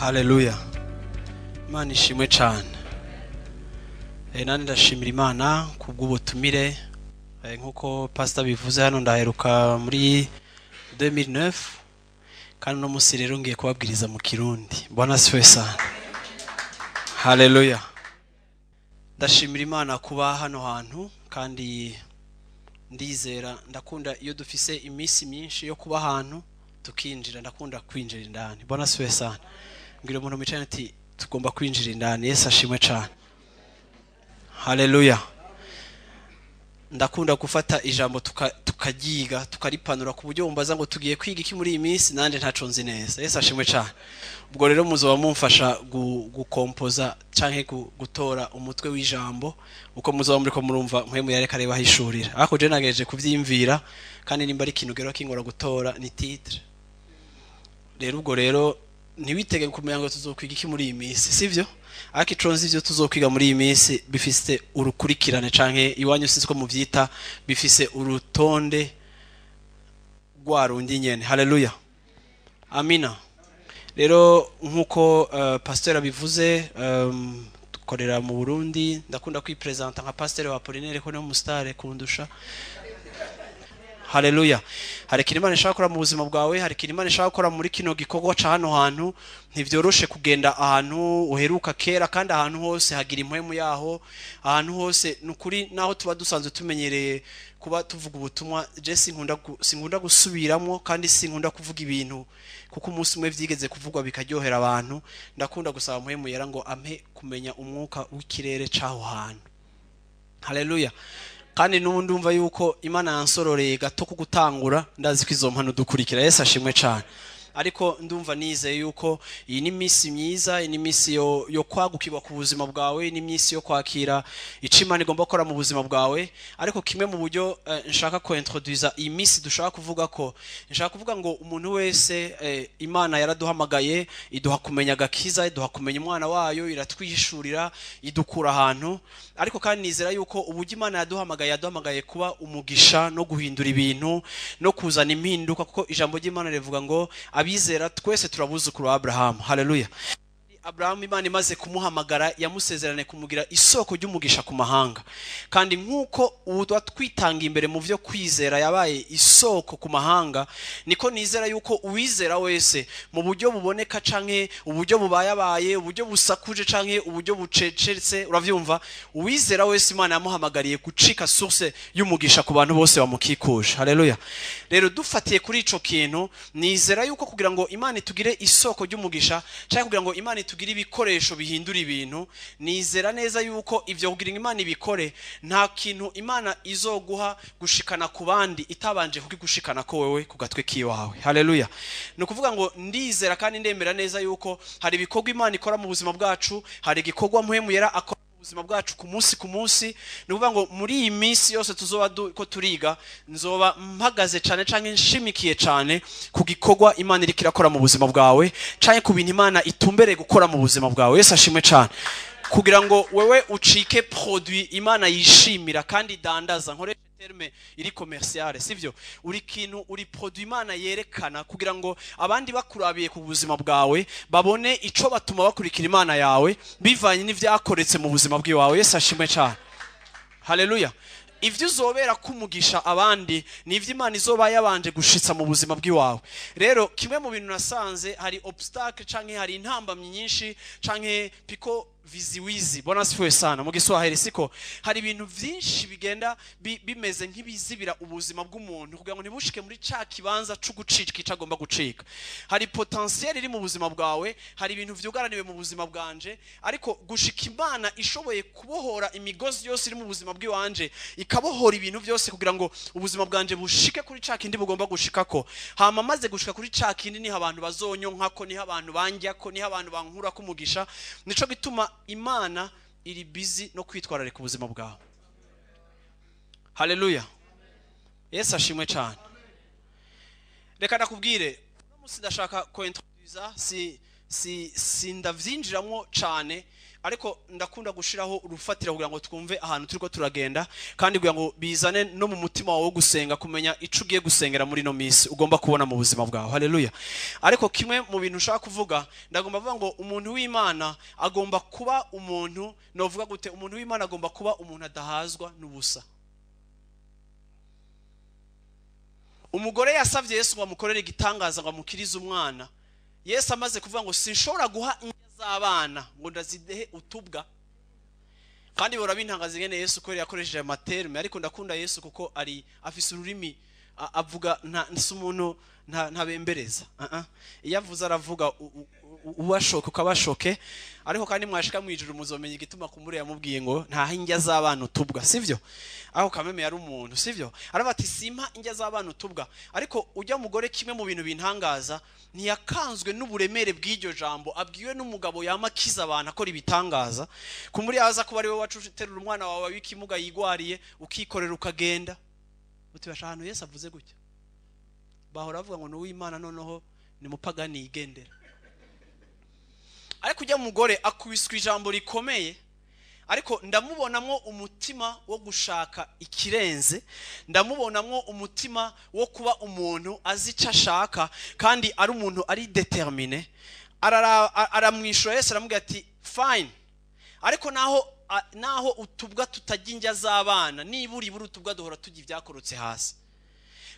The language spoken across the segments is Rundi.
Haleluya, Imana ishimwe cyane. Nani ndashimira Imana kubw'ubutumire. Nkuko pastor bivuze, hano ndaheruka muri 2009, kandi no musi rero ngiye kubabwiriza mu Kirundi. Bwana asifiwe sana. Haleluya. Ndashimira Imana kuba hano hantu, kandi ndizera, ndakunda iyo dufise iminsi myinshi yo kuba ahantu tukinjira, ndakunda kwinjira indani. Bwana asifiwe sana. Mbwira umuntu mwicaranye ati tugomba kwinjira indani. Yesu ashimwe cyane. Haleluya. Ndakunda gufata ijambo tukaryiga, tukaripanura, ku buryo wumbaza ngo tugiye kwiga iki muri iyi minsi, nanje ntaco nzi neza. Yesu ashimwe cyane. Ubwo rero muzoba mumfasha gukompoza canke gutora umutwe w'ijambo, uko muzoba muriko murumva mpwemu yareka areba ahishurira. Ariko je nagejeje kuvyiyumvira, kandi nimba ari ikintu gero kingora gutora ni titre. Rero ubwo rero ntiwitege kumenya ngo tuzokwiga iki muri iyi minsi, sivyo? Ariko ico nzi, ivyo tuzokwiga muri iyi minsi bifise urukurikirane, canke iwanyu sinzi ko muvyita, bifise urutonde rwa rundi nyene. Haleluya, amina. Rero nkuko pasteur abivuze, dukorera mu Burundi. Ndakunda kwipresenta nka pasteur wa Apollinaire, ko ni umustar kundusha. Haleluya. Hari ikintu Imana ishaka gukora mu buzima bwawe, hari ikintu Imana ishaka gukora muri kino gikorwa ca hano hantu. Ntivyoroshe kugenda ahantu uheruka kera, kandi ahantu hose hagira impwemu yaho, ahantu hose nukuri, naho tuba dusanzwe tumenyereye kuba tuvuga ubutumwa. Je sinkunda gusubiramo, kandi sinkunda kuvuga ibintu kuko umunsi umwe vyigeze kuvugwa bikaryohera abantu. Ndakunda gusaba Mpwemu Yera ngo ampe kumenya umwuka w'ikirere c'aho hantu. Haleluya. Kandi n'ubu ndumva yuko Imana yansororeye gato ku gutangura, ndazi ko izo mpano dukurikira. Yesu ashimwe cyane. Ariko ndumva nizeye yuko iyi ni iminsi myiza, iyi ni iminsi yo kwagukirwa ku buzima bwawe, iyi ni iminsi yo kwakira ico Imana igomba gukora mu buzima bwawe. Ariko kimwe mu buryo nshaka ko introduza iyi minsi dushaka kuvuga ko, nshaka kuvuga ngo umuntu wese, Imana yaraduhamagaye, iduha kumenya agakiza, iduha kumenya umwana wayo, iratwihishurira, idukura ahantu. Ariko kandi nizera yuko uburyo Imana yaduhamagaye, yaduhamagaye kuba umugisha no guhindura ibintu no kuzana impinduka, kuko ijambo ry'Imana rivuga ngo abizera twese turabuzukuru wa Abrahamu. Haleluya. Abrahamu, Imana imaze kumuhamagara, yamusezerane kumugira isoko ry'umugisha ku mahanga. Kandi nk'uko ubu twitanga imbere mu byo kwizera yabaye isoko ku mahanga, niko nizera yuko uwizera wese, mu buryo buboneka canke uburyo bubayabaye, uburyo busakuje canke uburyo bucecetse, uravyumva, uwizera wese Imana yamuhamagariye gucika source y'umugisha ku bantu bose bamukikuje. Haleluya. Rero dufatiye kuri ico kintu, nizera yuko kugira ngo Imana itugire isoko ry'umugisha, canke kugira ngo Imana itugire ibikoresho bihindura ibintu, nizera neza yuko ivyo kugira ngo Imana ibikore, nta kintu Imana izoguha gushikana ku bandi itabanje kukigushikana ko wewe ku gatwe kiwawe. Haleluya. Ni ukuvuga ngo ndizera kandi ndemera neza yuko hari ibikorwa Imana ikora mu buzima bwacu, hari igikorwa Mpwemu Yera akora mu buzima bwacu ku munsi ku munsi. Ni ukuvuga ngo muri iyi minsi yose tuzoba ko turiga, nzoba mpagaze cyane canke nshimikiye cyane ku gikorwa Imana iriko irakora mu buzima bwawe, canke ku bintu Imana itumbereye gukora mu buzima bwawe. Yesu ashimwe cyane. Kugira ngo wewe ucike produit Imana yishimira kandi idandaza, nkoreshe terme iri commerciale, sivyo? Uri kintu, uri produit Imana yerekana kugira ngo abandi bakurabiye ku buzima bwawe babone ico batuma bakurikira Imana yawe, bivanye n'ivyakoretse mu buzima bwiwawe. Yesu ashimwe cyane. Haleluya. Ivyo uzobera kumugisha abandi ni ivyo Imana izoba yabanje gushitsa mu buzima bw'iwawe. Rero kimwe mu bintu nasanze, hari obstacle canke hari intambamyi nyinshi, canke piko viziwizi, Bwana asifiwe sana, mu Giswahili, siko? Hari ibintu vyinshi bigenda bimeze nk'ibizibira ubuzima bw'umuntu kugira ngo ntibushike muri ca kibanza co gucika ico agomba gucika. Hari potentiel iri mu buzima bwawe, hari ibintu vyugaraniwe mu buzima bwanje, ariko gushika Imana ishoboye kubohora imigozi yose iri mu buzima bw'iwanje, ikabohora ibintu byose kugira ngo ubuzima bwanje bushike kuri ca kindi bugomba gushikako. Hama maze gushika kuri ca kindi, niho abantu bazonyonkako, niho abantu banjyako, niho abantu bankurako umugisha. Nico gituma Imana iri busy no kwitwararika ubuzima bwawe. Haleluya. Yesu ashimwe cyane. Reka nakubwire, uno munsi ndashaka ko introduza, si si sindavyinjiramwo cane. Ariko ndakunda gushiraho urufatiro kugira ngo twumve ahantu turiko turagenda, kandi kugira ngo bizane no mu mutima wawe wo gusenga, kumenya ico ugiye gusengera muri no minsi ugomba kubona mu buzima bwawe. Haleluya. Ariko kimwe mu bintu ushaka kuvuga, ndagomba kuvuga ngo umuntu w'Imana agomba kuba umuntu, novuga gute, umuntu w'Imana agomba kuba umuntu adahazwa n'ubusa. Umugore yasavye Yesu ngo amukorere igitangaza ngo amukirize umwana. Yesu amaze kuvuga ngo sinshobora guha indya z'abana ngo ndazidehe utubwa. Kandi bora bintangaza ingene Yesu ko yakoresheje amaterme, ariko ndakunda Yesu kuko ari afise ururimi avuga, nta umuntu ntabembereza. Iyo avuze aravuga ubashoke ukabashoke. Ariko kandi mwashika mwijuru muzomenya igituma kumure yamubwiye ngo nta indya z'abana utubwa, sivyo? Aho kameme yari umuntu, sivyo? Aravuga ati simpa indya z'abana utubwa. Ariko ujya mugore, kimwe mu bintu bintangaza, ntiyakanzwe n'uburemere bw'iryo jambo abwiwe n'umugabo yamakiza abantu akora ibitangaza. Kumuri yaza kuba ari we wacu uterura umwana wawe w'ikimuga yigwariye ukikorera ukagenda, utibasha ahantu Yesu avuze gutya. Bahora bavuga ngo n'uw'Imana noneho ni mupagani yigendera. Ariko ujya mugore akubiswa ijambo rikomeye, ariko ndamubonamwo umutima wo gushaka ikirenze, ndamubonamwo umutima wo kuba umuntu azi icyo ashaka kandi ari umuntu ari determine. Aramwishura Yesu aramubwira ati fine, ariko naho utubwa tutajya indya z'abana, nibura ibura utubwa duhora tujya ibyakorotse hasi.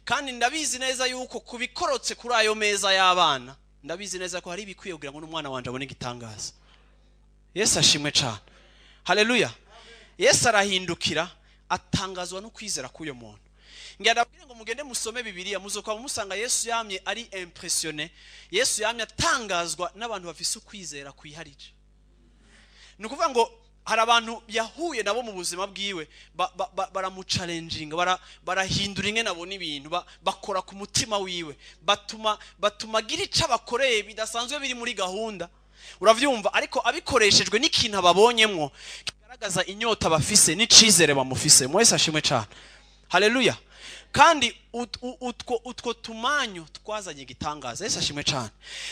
Kandi ndabizi neza yuko kubikorotse kuri ayo meza y'abana, ndabizi neza ko hari ibikwiye kugira ngo n'umwana wanje abone igitangaza. Yesu ashimwe cyane. Haleluya. Yesu arahindukira atangazwa no kwizera k'uyo muntu. Ngira ndabwire ngo mugende musome Bibiliya, muzokwa musanga Yesu yamye ari impressionné. Yesu yamye atangazwa n'abantu bafise ukwizera kwiharije. Ni ukuvuga ngo hari abantu yahuye nabo mu buzima bwiwe baramuchallenginga, barahindura inge nabo n'ibintu, bakora ku mutima wiwe, batuma agira ico abakoreye bidasanzwe biri muri gahunda. Uravyumva? Ariko abikoreshejwe n'ikintu ababonyemwo kigaragaza inyota bafise n'icizere bamufise. Mwese ashimwe cyane. Haleluya. Kandi utwo tumanyu twazanye igitangaza. Yesu ashimwe cyane.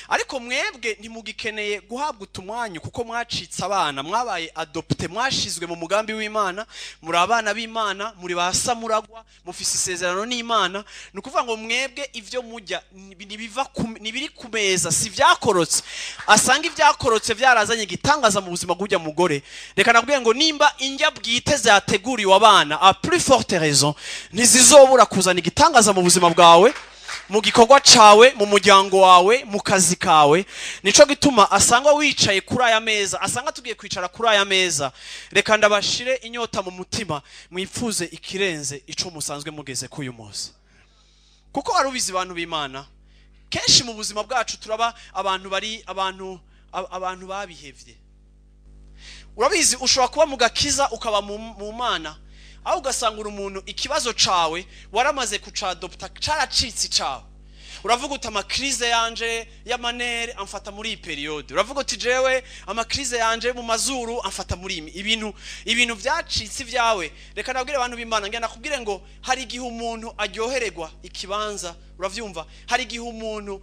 Ariko mwebwe ntimugikeneye guhabwa utumwanyu kuko mwacitse abana, mwabaye adopte, mwashizwe mu mugambi w'Imana, muri abana b'Imana, muri ba samuragwa, mufise isezerano n'Imana. Ni ukuvuga ngo mwebwe ivyo mujya nibiva nibiri ku meza, si vyakorotse. Asanga ivyakorotse vyarazanye igitangaza mu buzima bw'ujya mugore. Reka nakubwiye ngo nimba indya bwite zateguriwe abana, a plus forte raison ntizizobura kuzana igitangaza mu buzima bwawe, mu gikorwa cawe, mu muryango wawe, mu kazi kawe. Nico gituma asanga wicaye kuri aya meza, asanga tugiye kwicara kuri aya meza. Reka ndabashire inyota mu mutima, mwipfuze ikirenze ico musanzwe mugeze k'uyu munsi. Kuko arubizi bantu b'Imana, kenshi mu buzima bwacu turaba abantu bari abantu babihevye. Urabizi ushobora kuba mu gakiza ukaba mu Mana, aho ugasanga umuntu ikibazo cawe waramaze kucadopta caracitse cawe. Uravuga uti amakrize yanje y'amanere amfata muri iyi periode. Uravuga uti jewe amakrize yanje mu mazuru amfata muri imi. Ibintu vyacitse vyawe. Reka nabwire abantu b'Imana, ngira nakubwire ngo hari igihe umuntu aryohererwa ikibanza, uravyumva? Hari igihe umuntu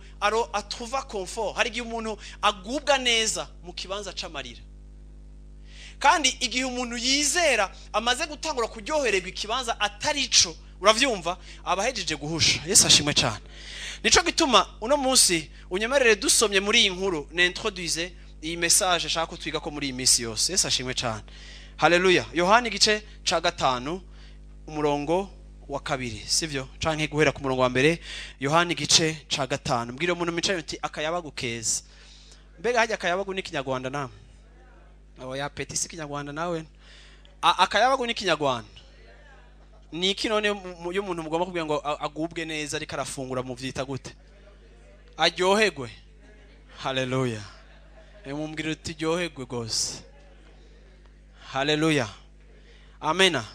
atruva confort, hari igihe umuntu agubwa neza mu kibanza c'amarira. Kandi igihe umuntu yizera amaze gutangura kuryohererwa ikibanza atarico, uravyumva, abahejeje guhusha. Yesu ashimwe cyane. Nico gituma uno munsi unyemerere dusomye muri iyi nkuru nintroduise iyi message ashaka kutwiga ko muri iyi minsi yose. Yesu ashimwe cyane. Haleluya. Yohana igice ca 5 umurongo wa 2, sivyo? Canke guhera ku murongo wa 1. Yohana igice ca 5. Mbwira umuntu micaye uti akayabagu keza. Mbega hajya akayabagu ni Kinyarwanda namwe? Oya peti si Kinyarwanda nawe. Akayabagu ni Kinyarwanda. Ni iki none y'umuntu mugomba kubwira ngo agubwe neza ariko arafungura mu vyita gute? Aryoherwe. Haleluya. Mumbwira uti ryoherwe gose. Haleluya. Amena.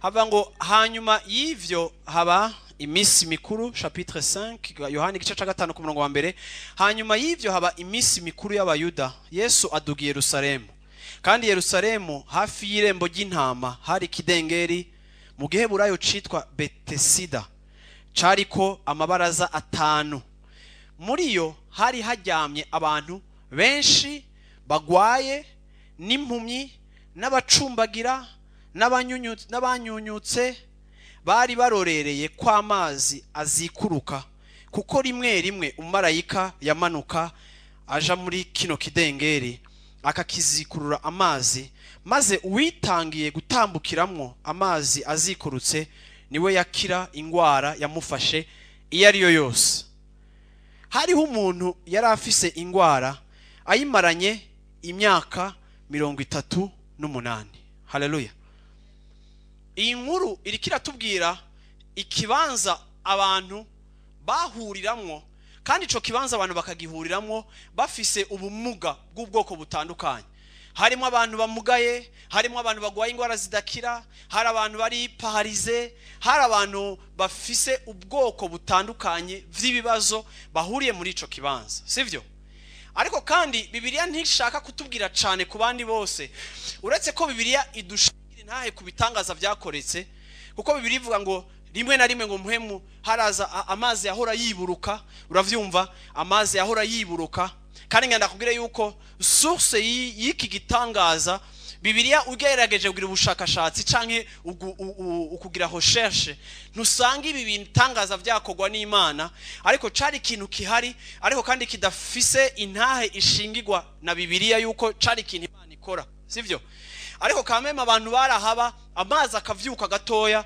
Hava ngo hanyuma y'ivyo haba imisi mikuru, chapitre 5, Yohana igice ca 5 ku murongo wa 1. Hanyuma y'ivyo haba imisi mikuru y'Abayuda. Yesu adugiye Yerusalemu. Kandi Yerusalemu hafi y'irembo ry'intama hari ikidengeri mu giheburayo citwa Betesida, cariko amabaraza 5. Muri yo hari haryamye abantu benshi bagwaye N'impumyi n'abacumbagira n'abanyunyutse bari barorereye ko amazi azikuruka, kuko rimwe rimwe umumarayika yamanuka aja muri kino kidengeri akakizikurura amazi, maze uwitangiye gutambukiramwo amazi azikurutse niwe yakira ingwara yamufashe iyo ariyo yose. Hariho umuntu yari afise ingwara ayimaranye imyaka 38. Haleluya. Iyi nkuru iriko iratubwira ikibanza abantu bahuriramwo, kandi ico kibanza abantu bakagihuriramwo bafise ubumuga bw'ubwoko butandukanye. Harimo abantu bamugaye, harimo abantu bagwaye ingwara zidakira, hari abantu bari paralysés, hari abantu bafise ubwoko butandukanye vy'ibibazo bahuriye muri ico kibanza, sivyo? Ariko kandi Bibiliya ntishaka kutubwira cane ku bandi bose, uretse ko Bibiliya idushingira intahe ku bitangaza vyakoretse, kuko Bibiliya ivuga ngo rimwe na rimwe ngo muhemu haraza amazi yahora yiburuka. Uravyumva? Amazi yahora yiburuka. Kandi ngenda kubwira yuko source y'iki gitangaza, Bibiliya ugerageje kugira ubushakashatsi canke ukugira recherche, ntusanga ibi bitangaza vyakorwa n'Imana, ariko cari ikintu kihari, ariko kandi kidafise intahe ishingirwa na Bibiliya yuko cari ikintu Imana ikora, sivyo? Ariko kameme abantu barahaba, amazi akavyuka gatoya,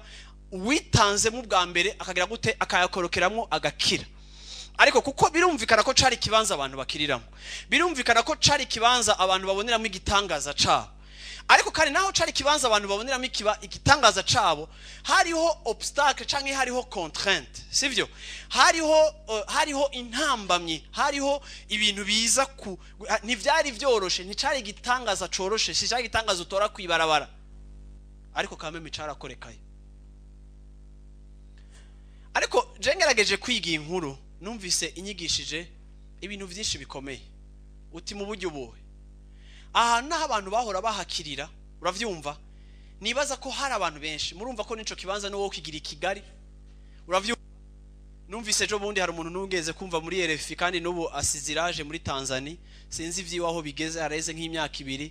uwitanzemo ubwa mbere akagira gute? Akayakorokeramo agakira. Ariko kuko birumvikana ko cari ikibanza abantu bakiriramo, birumvikana ko cari ikibanza abantu baboneramo igitangaza cabo. Ariko kandi naho cari ikibanza abantu baboneramo igitangaza cabo, hariho obstacle canke hariho contrainte, sivyo? Hariho intambamyi, hariho ibintu biza ku ntivyari vyoroshe, nticari igitangaza coroshe, si cari igitangaza utora kwibarabara, ariko kameme carakorekaye. Ariko je ngerageje kwiga iyi nkuru, numvise inyigishije ibintu vyinshi bikomeye. Uti mu buryo buhe? Ahantu naho abantu bahora bahakirira, uravyumva, nibaza ko hari abantu benshi. Murumva ko nico kibanza n'uwo kigira i Kigali, uravyumva? Numvise ejo bundi hari umuntu nugeze kumva muri RFI, kandi n'ubu asiziraje muri Tanzania, sinzi ivyiwe aho bigeze, hareze nk'imyaka 2,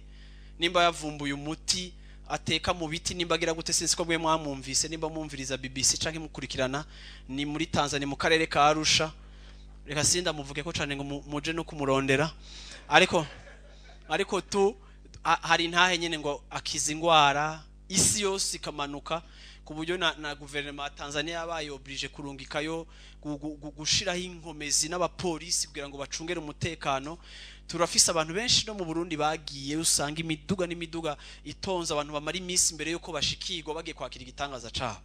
nimba yavumbuye umuti ateka mu biti, nimba agira gute, sinzi ko mwe mwamwumvise, nimba mwumviriza BBC canke mukurikirana. Ni muri Tanzania mu karere ka Arusha. Reka sinda muvuge ko cane ngo muje no kumurondera, ariko tu hari intahe nyene ngo akiza ingwara, isi yose ikamanuka, ku buryo na guverinoma ya Tanzania yabaye obligé kurungikayo gushiraho inkomezi n'abapolisi kugira ngo bacungere umutekano. Turafise abantu benshi no mu Burundi bagiye, usanga imiduga n'imiduga itonze, abantu bamara iminsi imbere yuko bashikirwa bagiye kwakira igitangaza cabo.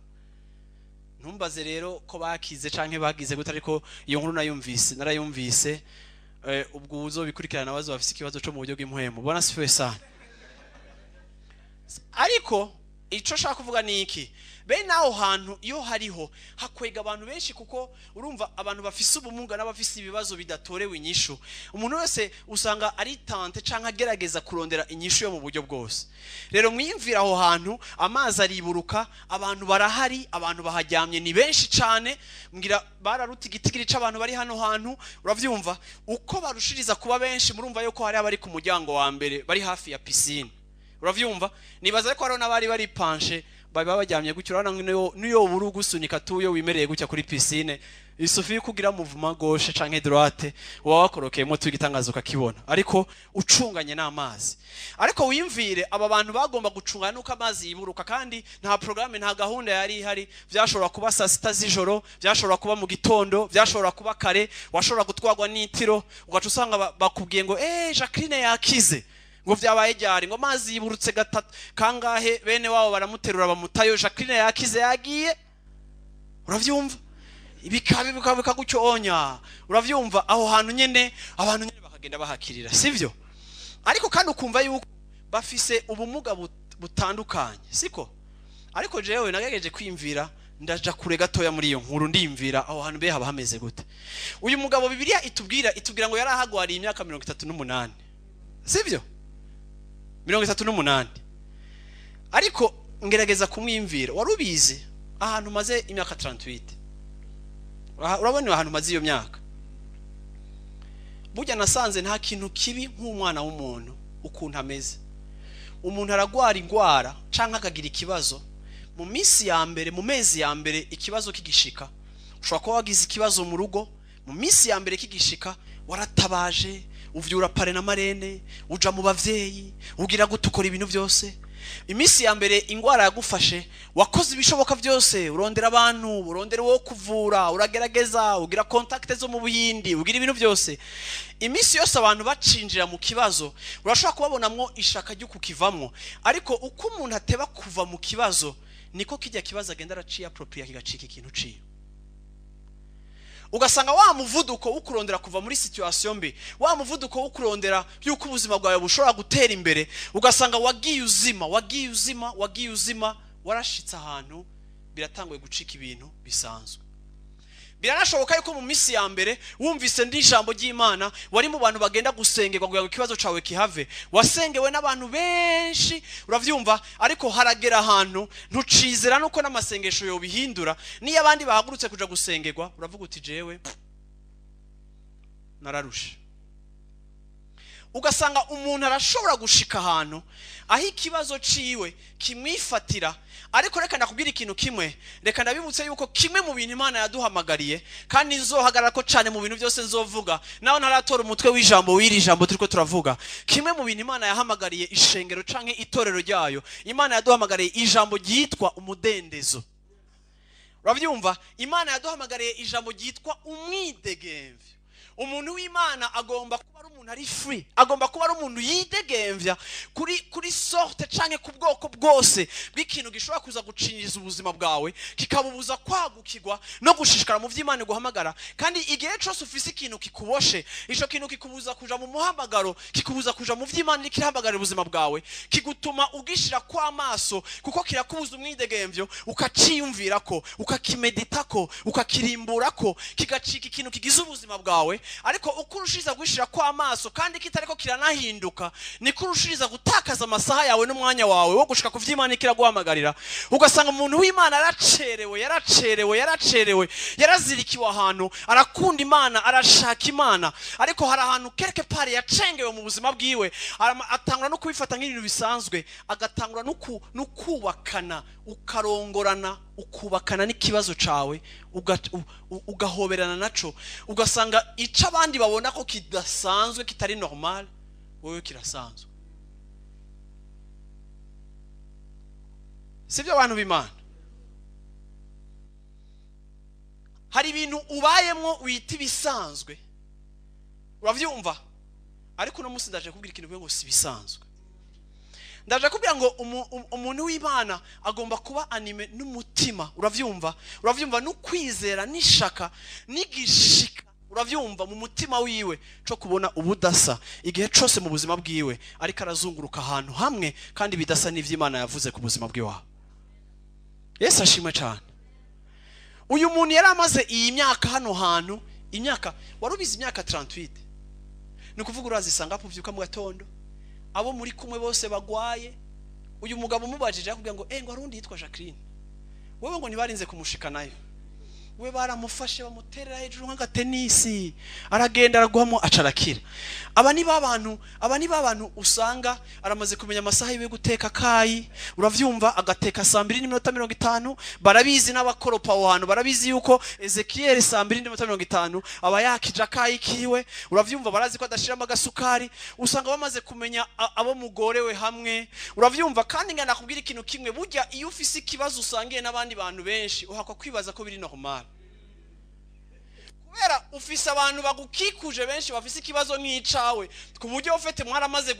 Ntumbaze rero ko bakize canke bagize gute, ariko iyo nkuru nayumvise, narayumvise. Ubwo uzobikurikirana nabazo bafise ikibazo co mu buryo bw'impwemu. Bwana asifiwe sana. Ariko ico nshaka kuvuga ni iki: bene aho hantu iyo hariho hakwega abantu benshi, kuko urumva abantu bafise ubumuga n'abafise ibibazo bidatorewe inyishu, umuntu wese usanga ari tenté canke agerageza kurondera inyishu yo mu buryo bwose. Rero mwiyumvira aho hantu amazi ariburuka, abantu barahari, abantu baharyamye ni benshi cane, mbwira bararuta igitigiri c'abantu bari hano hantu. Uravyumva, uko barushiriza kuba benshi, murumva yuko hari abari ku muryango wa mbere bari hafi ya piscine. Uravyumva, nibaza ko hariho n'abari bari penchés, baba baryamye gutyo. Urabona niyo buri ugusunika tuyo wimereye gutya kuri piscine, isufi kugira mouvement gauche canke droite, uba wakorokeyemo tugitangaza ukakibona, ariko ucunganye n'amazi. Ariko wiyumvire aba bantu bagomba gucungana nuko amazi yiburuka, kandi nta programme, nta gahunda yari ihari. Vyashobora kuba saa 6 z'ijoro, vyashobora kuba mu gitondo, vyashobora kuba kare, washobora gutwarwa n'itiro, ugaca usanga bakubwiye ngo Jacqueline yakize, ngo vyabaye ryari, ngo amazi yiburutse gatatu kangahe, bene wabo baramuterura bamutayo, Jacqueline yakize yagiye. Uravyumva, ibikabi bikagucyonya. Uravyumva, aho hantu nyene abantu nyene bakagenda bahakirira, sivyo? Ariko kandi ukumva yuko bafise ubumuga butandukanye, siko? Ariko jewe nagerageje kwiyumvira, ndaja kure gatoya muri iyo nkuru, ndiyumvira aho hantu mbe haba hameze gute. Uyu mugabo Bibiliya itubwira ngo yarahagwariye imyaka 38, sivyo? 38. Ariko ngerageza kumwiyumvira. Wari ubizi ahantu maze imyaka 38? Urabona ahantu maze iyo myaka, burya nasanze nta kintu kibi nk'umwana w'umuntu ukuntu ameze. Umuntu aragwara ingwara canke akagira ikibazo mu minsi ya mbere, mu mezi ya mbere ikibazo kigishika. Ushobora kuba wagize ikibazo mu rugo, mu minsi ya mbere kigishika waratabaje, uvyura parrain na marraine, uja mu bavyeyi, ugira gute, ukora ibintu byose. Iminsi ya mbere ingwara yagufashe, wakoze ibishoboka byose, urondera abantu, urondera uwo kuvura, uragerageza, ugira contact zo mu Buhindi, ugira ibintu byose. Iminsi yose abantu bacinjira mu kibazo, urashobora kubabonamwo ishaka ryo kukivamwo, ariko uko umuntu ateba kuva mu kibazo, niko kijya kibazo agenda araciye appropriate, kigacika ikintu ciwe. Ugasanga wa muvuduko wo kurondera kuva muri situation mbi, wa muvuduko wo kurondera yuko ubuzima bwawe bushobora gutera imbere, ugasanga wagiye uzima, wagiye uzima, wagiye uzima, warashitse ahantu biratanguye gucika ibintu bisanzwe. Biranashoboka yuko mu minsi ya mbere wumvise ndi ijambo ry'Imana, wari mu bantu bagenda gusengerwa kugira ngo ikibazo cawe kihave, wasengewe n'abantu benshi, uravyumva, ariko haragera ahantu ntucizera nuko n'amasengesho yobihindura. Niyo abandi bahagurutse kuja gusengerwa, uravuga uti jewe nararushe. Ugasanga umuntu arashobora gushika ahantu aho ikibazo ciwe kimwifatira. Ariko reka ndakubwira ikintu kimwe, reka ndabibutse yuko kimwe mu bintu Imana yaduhamagariye, kandi nzohagarara ko cane mu bintu byose nzovuga, naho ntaratora umutwe w'ijambo w'iri jambo turiko turavuga, kimwe mu bintu Imana yahamagariye ishengero canke itorero ryayo, Imana yaduhamagariye ijambo ryitwa umudendezo. Uravyumva? Imana yaduhamagariye ijambo ryitwa umwidegemvyo. Umuntu w'Imana agomba kuba ari umuntu ari free, agomba kuba ari umuntu yidegemvya kuri sorte canke ku bwoko bwose bw'ikintu gishobora kuza gucinyiza ubuzima bwawe, kikabubuza kwagukirwa no gushishikara mu vy'Imana guhamagara. Kandi igihe cyose ufise ikintu kikuboshe, ico kintu kikubuza kuja mu muhamagaro, kikubuza kuja mu vy'Imana kirahamagarira ubuzima bwawe, kigutuma ugishira kwa maso, kuko kirakubuza umwidegemvyo, ukaciyumvirako, ukakimeditako, ukakirimburako, kigacika ikintu kigize ubuzima bwawe. Ariko uko urushiriza gushira kwa amaso kandi kitariko kiranahinduka, niko urushiriza gutakaza amasaha yawe n'umwanya wawe wo gushika ku vy'Imana kiraguhamagarira. Ugasanga umuntu w'Imana yaracerewe, yaracerewe, yaracerewe, yarazirikiwe ahantu, arakunda Imana, arashaka Imana, ariko hari ahantu quelque part yacengewe mu buzima bwiwe, atangura no kubifata nk'ibintu bisanzwe, agatangura no kubakana, ukarongorana, ukubakana n'ikibazo cawe, ugahoberana naco, ugasanga ico abandi babona ko kidasanzwe, kitari normal, wewe kirasanzwe. Sivyo abantu b'Imana? Hari ibintu ubayemwo wita ibisanzwe, uravyumva, ariko uno munsi ndaje kubwira ikintu ngo si bisanzwe. Ndaje kubwira ngo umuntu w'Imana agomba kuba anime n'umutima, uravyumva, uravyumva, n'ukwizera n'ishaka n'igishika, uravyumva, mu mutima wiwe co kubona ubudasa igihe cose mu buzima bwiwe, ariko arazunguruka ahantu hamwe kandi bidasa n'ivy'Imana yavuze ku buzima bwiwe. Yesu ashimwe cyane. Uyu muntu yari amaze iyi myaka hano hantu, imyaka warubizi, imyaka 38, ni ukuvuga urazisanga uvyuka mu gatondo, abo muri kumwe bose bagwaye. Uyu mugabo umubajije akubwira ngo ngo arundi yitwa Jacqueline, wewe ngo ntibarinze kumushikanayo, we baramufashe bamuterera hejuru nk'agatenisi, aragenda aragwamo acarakira. Aba ni babantu, aba ni babantu usanga aramaze kumenya amasaha yiwe guteka kayi, uravyumva, agateka 2:50. Barabizi n'abakoropa aho hantu, barabizi yuko Ezekiel 2:50 aba yakija kayi kiwe, uravyumva, barazi ko adashiramo agasukari. Usanga bamaze kumenya abo mugorewe hamwe, uravyumva. Kandi ngana nakubwira ikintu kimwe, burya iyo ufise ikibazo usangiye n'abandi bantu benshi, uhakwa kwibaza ko biri normal, kubera ufise abantu bagukikuje benshi bafise ikibazo nk'icawe, ku buryo ufite mwaramaze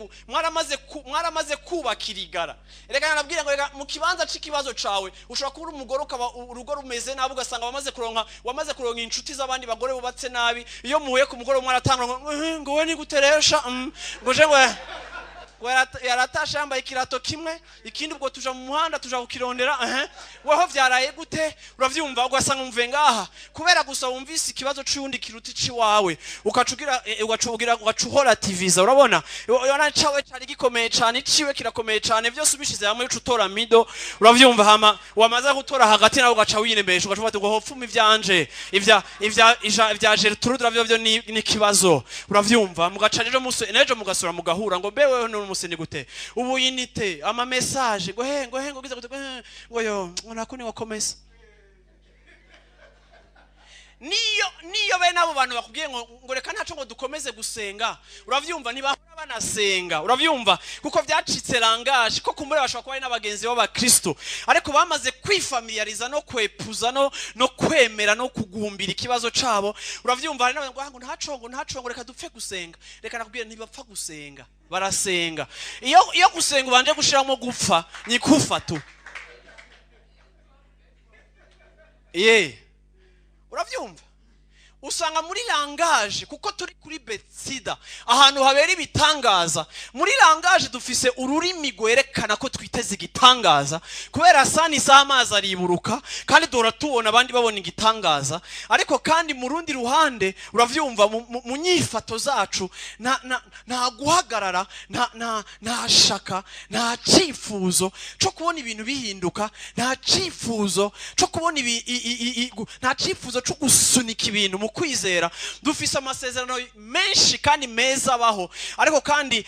kubakira igara. Reka nabwira ngo reka mu kibanza c'ikibazo cawe ushobora kuba uri umugore, ukaba urugo rumeze nabi, ugasanga wamaze kuronka inshuti z'abandi bagore bubatse nabi. Iyo muhuye ku mugoroba mwaratangura ngo ngo we ni guteresha, ngo je ngo yaratashe yambaye ikirato kimwe, ikindi ubwo tuja mu muhanda tuja kukirondera, weho vyaraye gute, uravyumva, ugasanga umve ngaha kubera gusa wumvise ikibazo c'undi kiruta iciwawe, ugacugira ugacuhora tiviza, urabona yona cawe cari gikomeye cane, iciwe kirakomeye cane, byose ubishize hamwe uca utora mido, uravyumva, hama wamaze gutora hagati nawe ugaca winemesha, ugaca ufata ngo hopfuma ivyanje, ivya Gertrude, uravyo, vyo ni kibazo, uravyumva, mugaca rero muso nejo mugasura mugahura ngo mbe wewe. Munsi ni gute ubu unité, ama message ngo he, ngo he, ngo gize gute, ngo yo, ngo nakuni wakomeza. Niyo bene abo bantu bakubwiye ngo reka ntaco, ngo dukomeze gusenga, uravyumva, ntibahora banasenga, uravyumva, kuko vyacitse langage ko kumbure bashobora kuba ari n'abagenzi b'abakristo, ariko bamaze kwifamiliariza no kwepuza no kwemera no kugumbira ikibazo cabo, uravyumva. Hari n'abantu ngo ntaco, ngo ntaco, ngo reka dupfe gusenga. Reka nakubwire, ntibapfa gusenga, barasenga. Iyo gusenga ubanje gushiramo gupfa, ni kufa tu ye, uravyumva. Usanga muri langage, kuko turi kuri Betsida, ahantu habera ibitangaza, muri langage dufise ururimi rwerekana ko twiteze igitangaza, kubera sani isaha amazi ariburuka, kandi duhora tubona abandi babona igitangaza. Ariko kandi mu rundi ruhande, uravyumva, mu nyifato zacu nta guhagarara, nta shaka, nta cifuzo co kubona ibintu bihinduka, nta cifuzo co kubona ibi, i, i, i, i, nta cifuzo co gusunika ibintu mu kwizera. Dufise amasezerano menshi kandi meza abaho, ariko kandi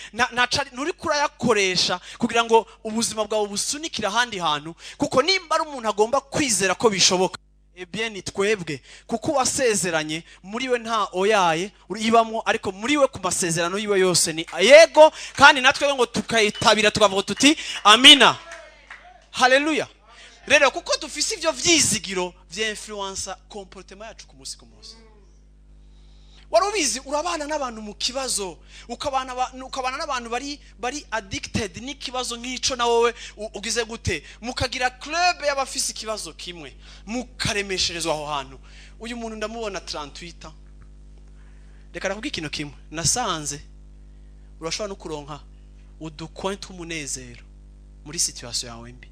nturi kurayakoresha kugira ngo ubuzima bwawe busunikire ahandi hantu. Kuko nimba ari umuntu agomba kwizera ko bishoboka, eh bien ni twebwe, kuko wasezeranye muri we nta oyaye ibamwo, ariko muri we ku masezerano yiwe yose ni yego, kandi natwe ngo tukayitabira tukavuga tuti amina, haleluya. Rero kuko dufise ivyo vyizigiro vya influencer comportement yacu ku munsi ku munsi. Wari ubizi, urabana n'abantu mu kibazo, ukabana n'abantu bari addicted n'ikibazo nk'ico, na wowe ugize gute, mukagira club y'abafise ikibazo kimwe, mukaremesherezwa aho hantu. Uyu muntu ndamubona 38. Reka nakubwire ikintu kimwe nasanze: urashobora no kuronka uducoin tw'umunezero muri situation yawe mbi.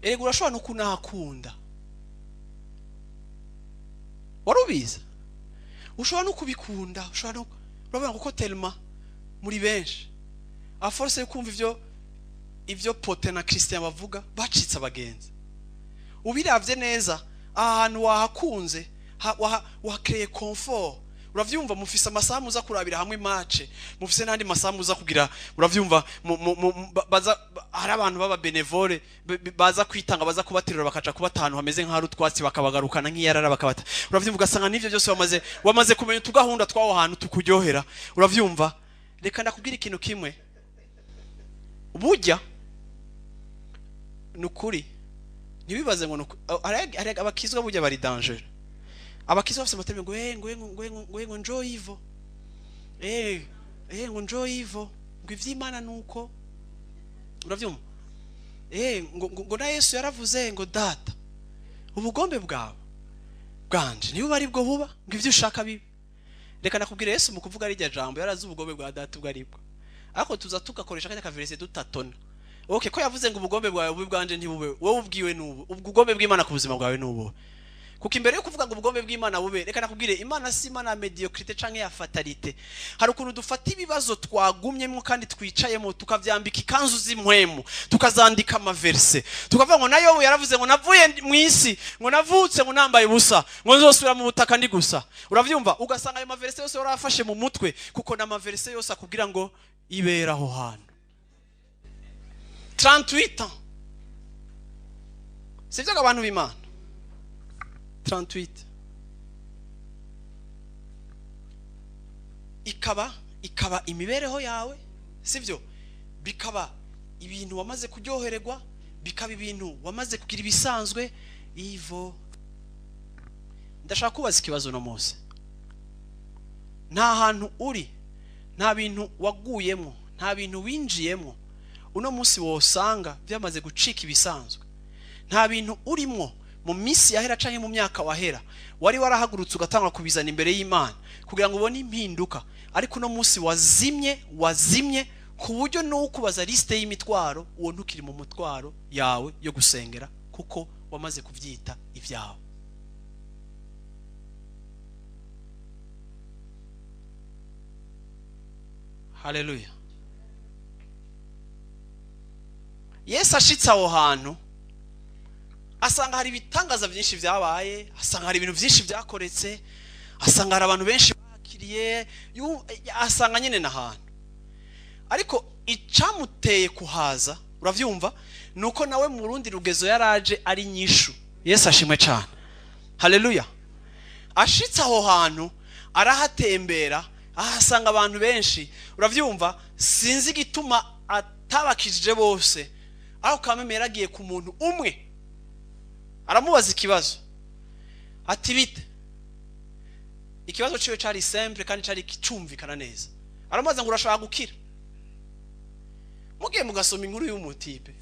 Erega urashobora no kunahakunda. Wari ubizi, ushobora no kubikunda, ushobora no urabona, kuko tellement muri benshi, à force yo kumva ivyo Pote na Christian bavuga, bacitse abagenzi. Ubiravye neza, aha hantu wahakunze, wakreye confort, uravyumva. Mufise amasaha muza kurabira hamwe match, mufise n'andi masaha muza kugira, uravyumva, baza hari abantu baba bénévole baza kwitanga, baza kubaterura, bakaja kubata ahantu hameze nk'ahari utwatsi, bakabagarukana nk'iyarara bakabata, uravyumva. Ugasanga n'ivyo byose wamaze kumenya utugahunda tw'aho hantu tukuryohera, uravyumva. Reka ndakubwira ikintu kimwe: burya ni ukuri, ntibibaze ngo hari abakizwa burya bari danger. Abakizwa bafise amateme ngo eh ngo eh, ngo eh, ngo eh, ngo njo ivo, eh eh ngo njo ivo, ngo ivy'Imana nuko, uravyumva, ngo na Yesu yaravuze ngo: "Data, ubugombe bwawe bwanje niba ari bwo buba, ngo ivyo ushaka bibe." Reka nakubwira, Yesu mu kuvuga rirya jambo yarazi ubugombe bwa Data ubwo aribwo, ariko tuza tugakoresha kajya kaverse dutatona. Okay, ko yavuze ngo ubugombe bwawe bube, bwanje ntibube, wowe ubwiwe nubu ubugombe bw'Imana ku buzima bwawe nubu? Kuko imbere yo kuvuga ngo ubugombe bw'Imana bube, reka nakubwire, Imana si Imana ya médiocrité canke ya fatalité. Hari ukuntu dufata ibibazo twagumyemo kandi twicayemo, tukavyambika ikanzu z'impwemu, tukazandika amaverse, tukavuga ngo nayo yaravuze ngo navuye mu isi, ngo navutse ngo nambaye ubusa, ngo nzosubira mu butaka ndi gusa, uravyumva. Ugasanga ayo maverse yose warafashe mu mutwe, kuko n'amaverse yose akubwira ngo ibera aho hantu 38 ans. Sivyo abantu b'Imana? 38 ikaba imibereho yawe, sivyo? Bikaba ibintu wamaze kuryohererwa, bikaba ibintu wamaze kugira ibisanzwe ivo. Ndashaka kubaza ikibazo no munsi: nta hantu uri, nta bintu waguyemo, nta bintu winjiyemo uno munsi wosanga byamaze gucika ibisanzwe? Nta bintu urimo mu minsi yahera canke mu myaka wahera wari warahagurutse ugatangwa kubizana imbere y'Imana kugira ngo ubone impinduka, ariko uno munsi wazimye ku buryo n'ukubaza liste y'imitwaro, uwo ntukiri mu mutwaro yawe yo gusengera, kuko wamaze kuvyita ibyawe? Haleluya! Yesu ashitse aho hantu, asanga hari ibitangaza byinshi byabaye, asanga hari ibintu byinshi byakoretse, asanga hari abantu benshi bakiriye. Yararindiriye, asanga nyine n'ahantu. Ariko icamuteye kuhaza, uravyumva, nuko nawe mu rundi rugezo yaraje ari nyishu. Yesu ashimwe cyane, haleluya. Ashitse aho hantu arahatembera, ahasanga abantu benshi, uravyumva. Sinzi igituma atabakijije bose, aho kameme yaragiye ku muntu umwe aramubaza ikibazo ati: "Bite?" Ikibazo ciwe cari simple kandi cari kicumvikana neza. Aramubaza ngo: "Urashaka gukira?" Mugiye mugasoma inkuru y'umu type,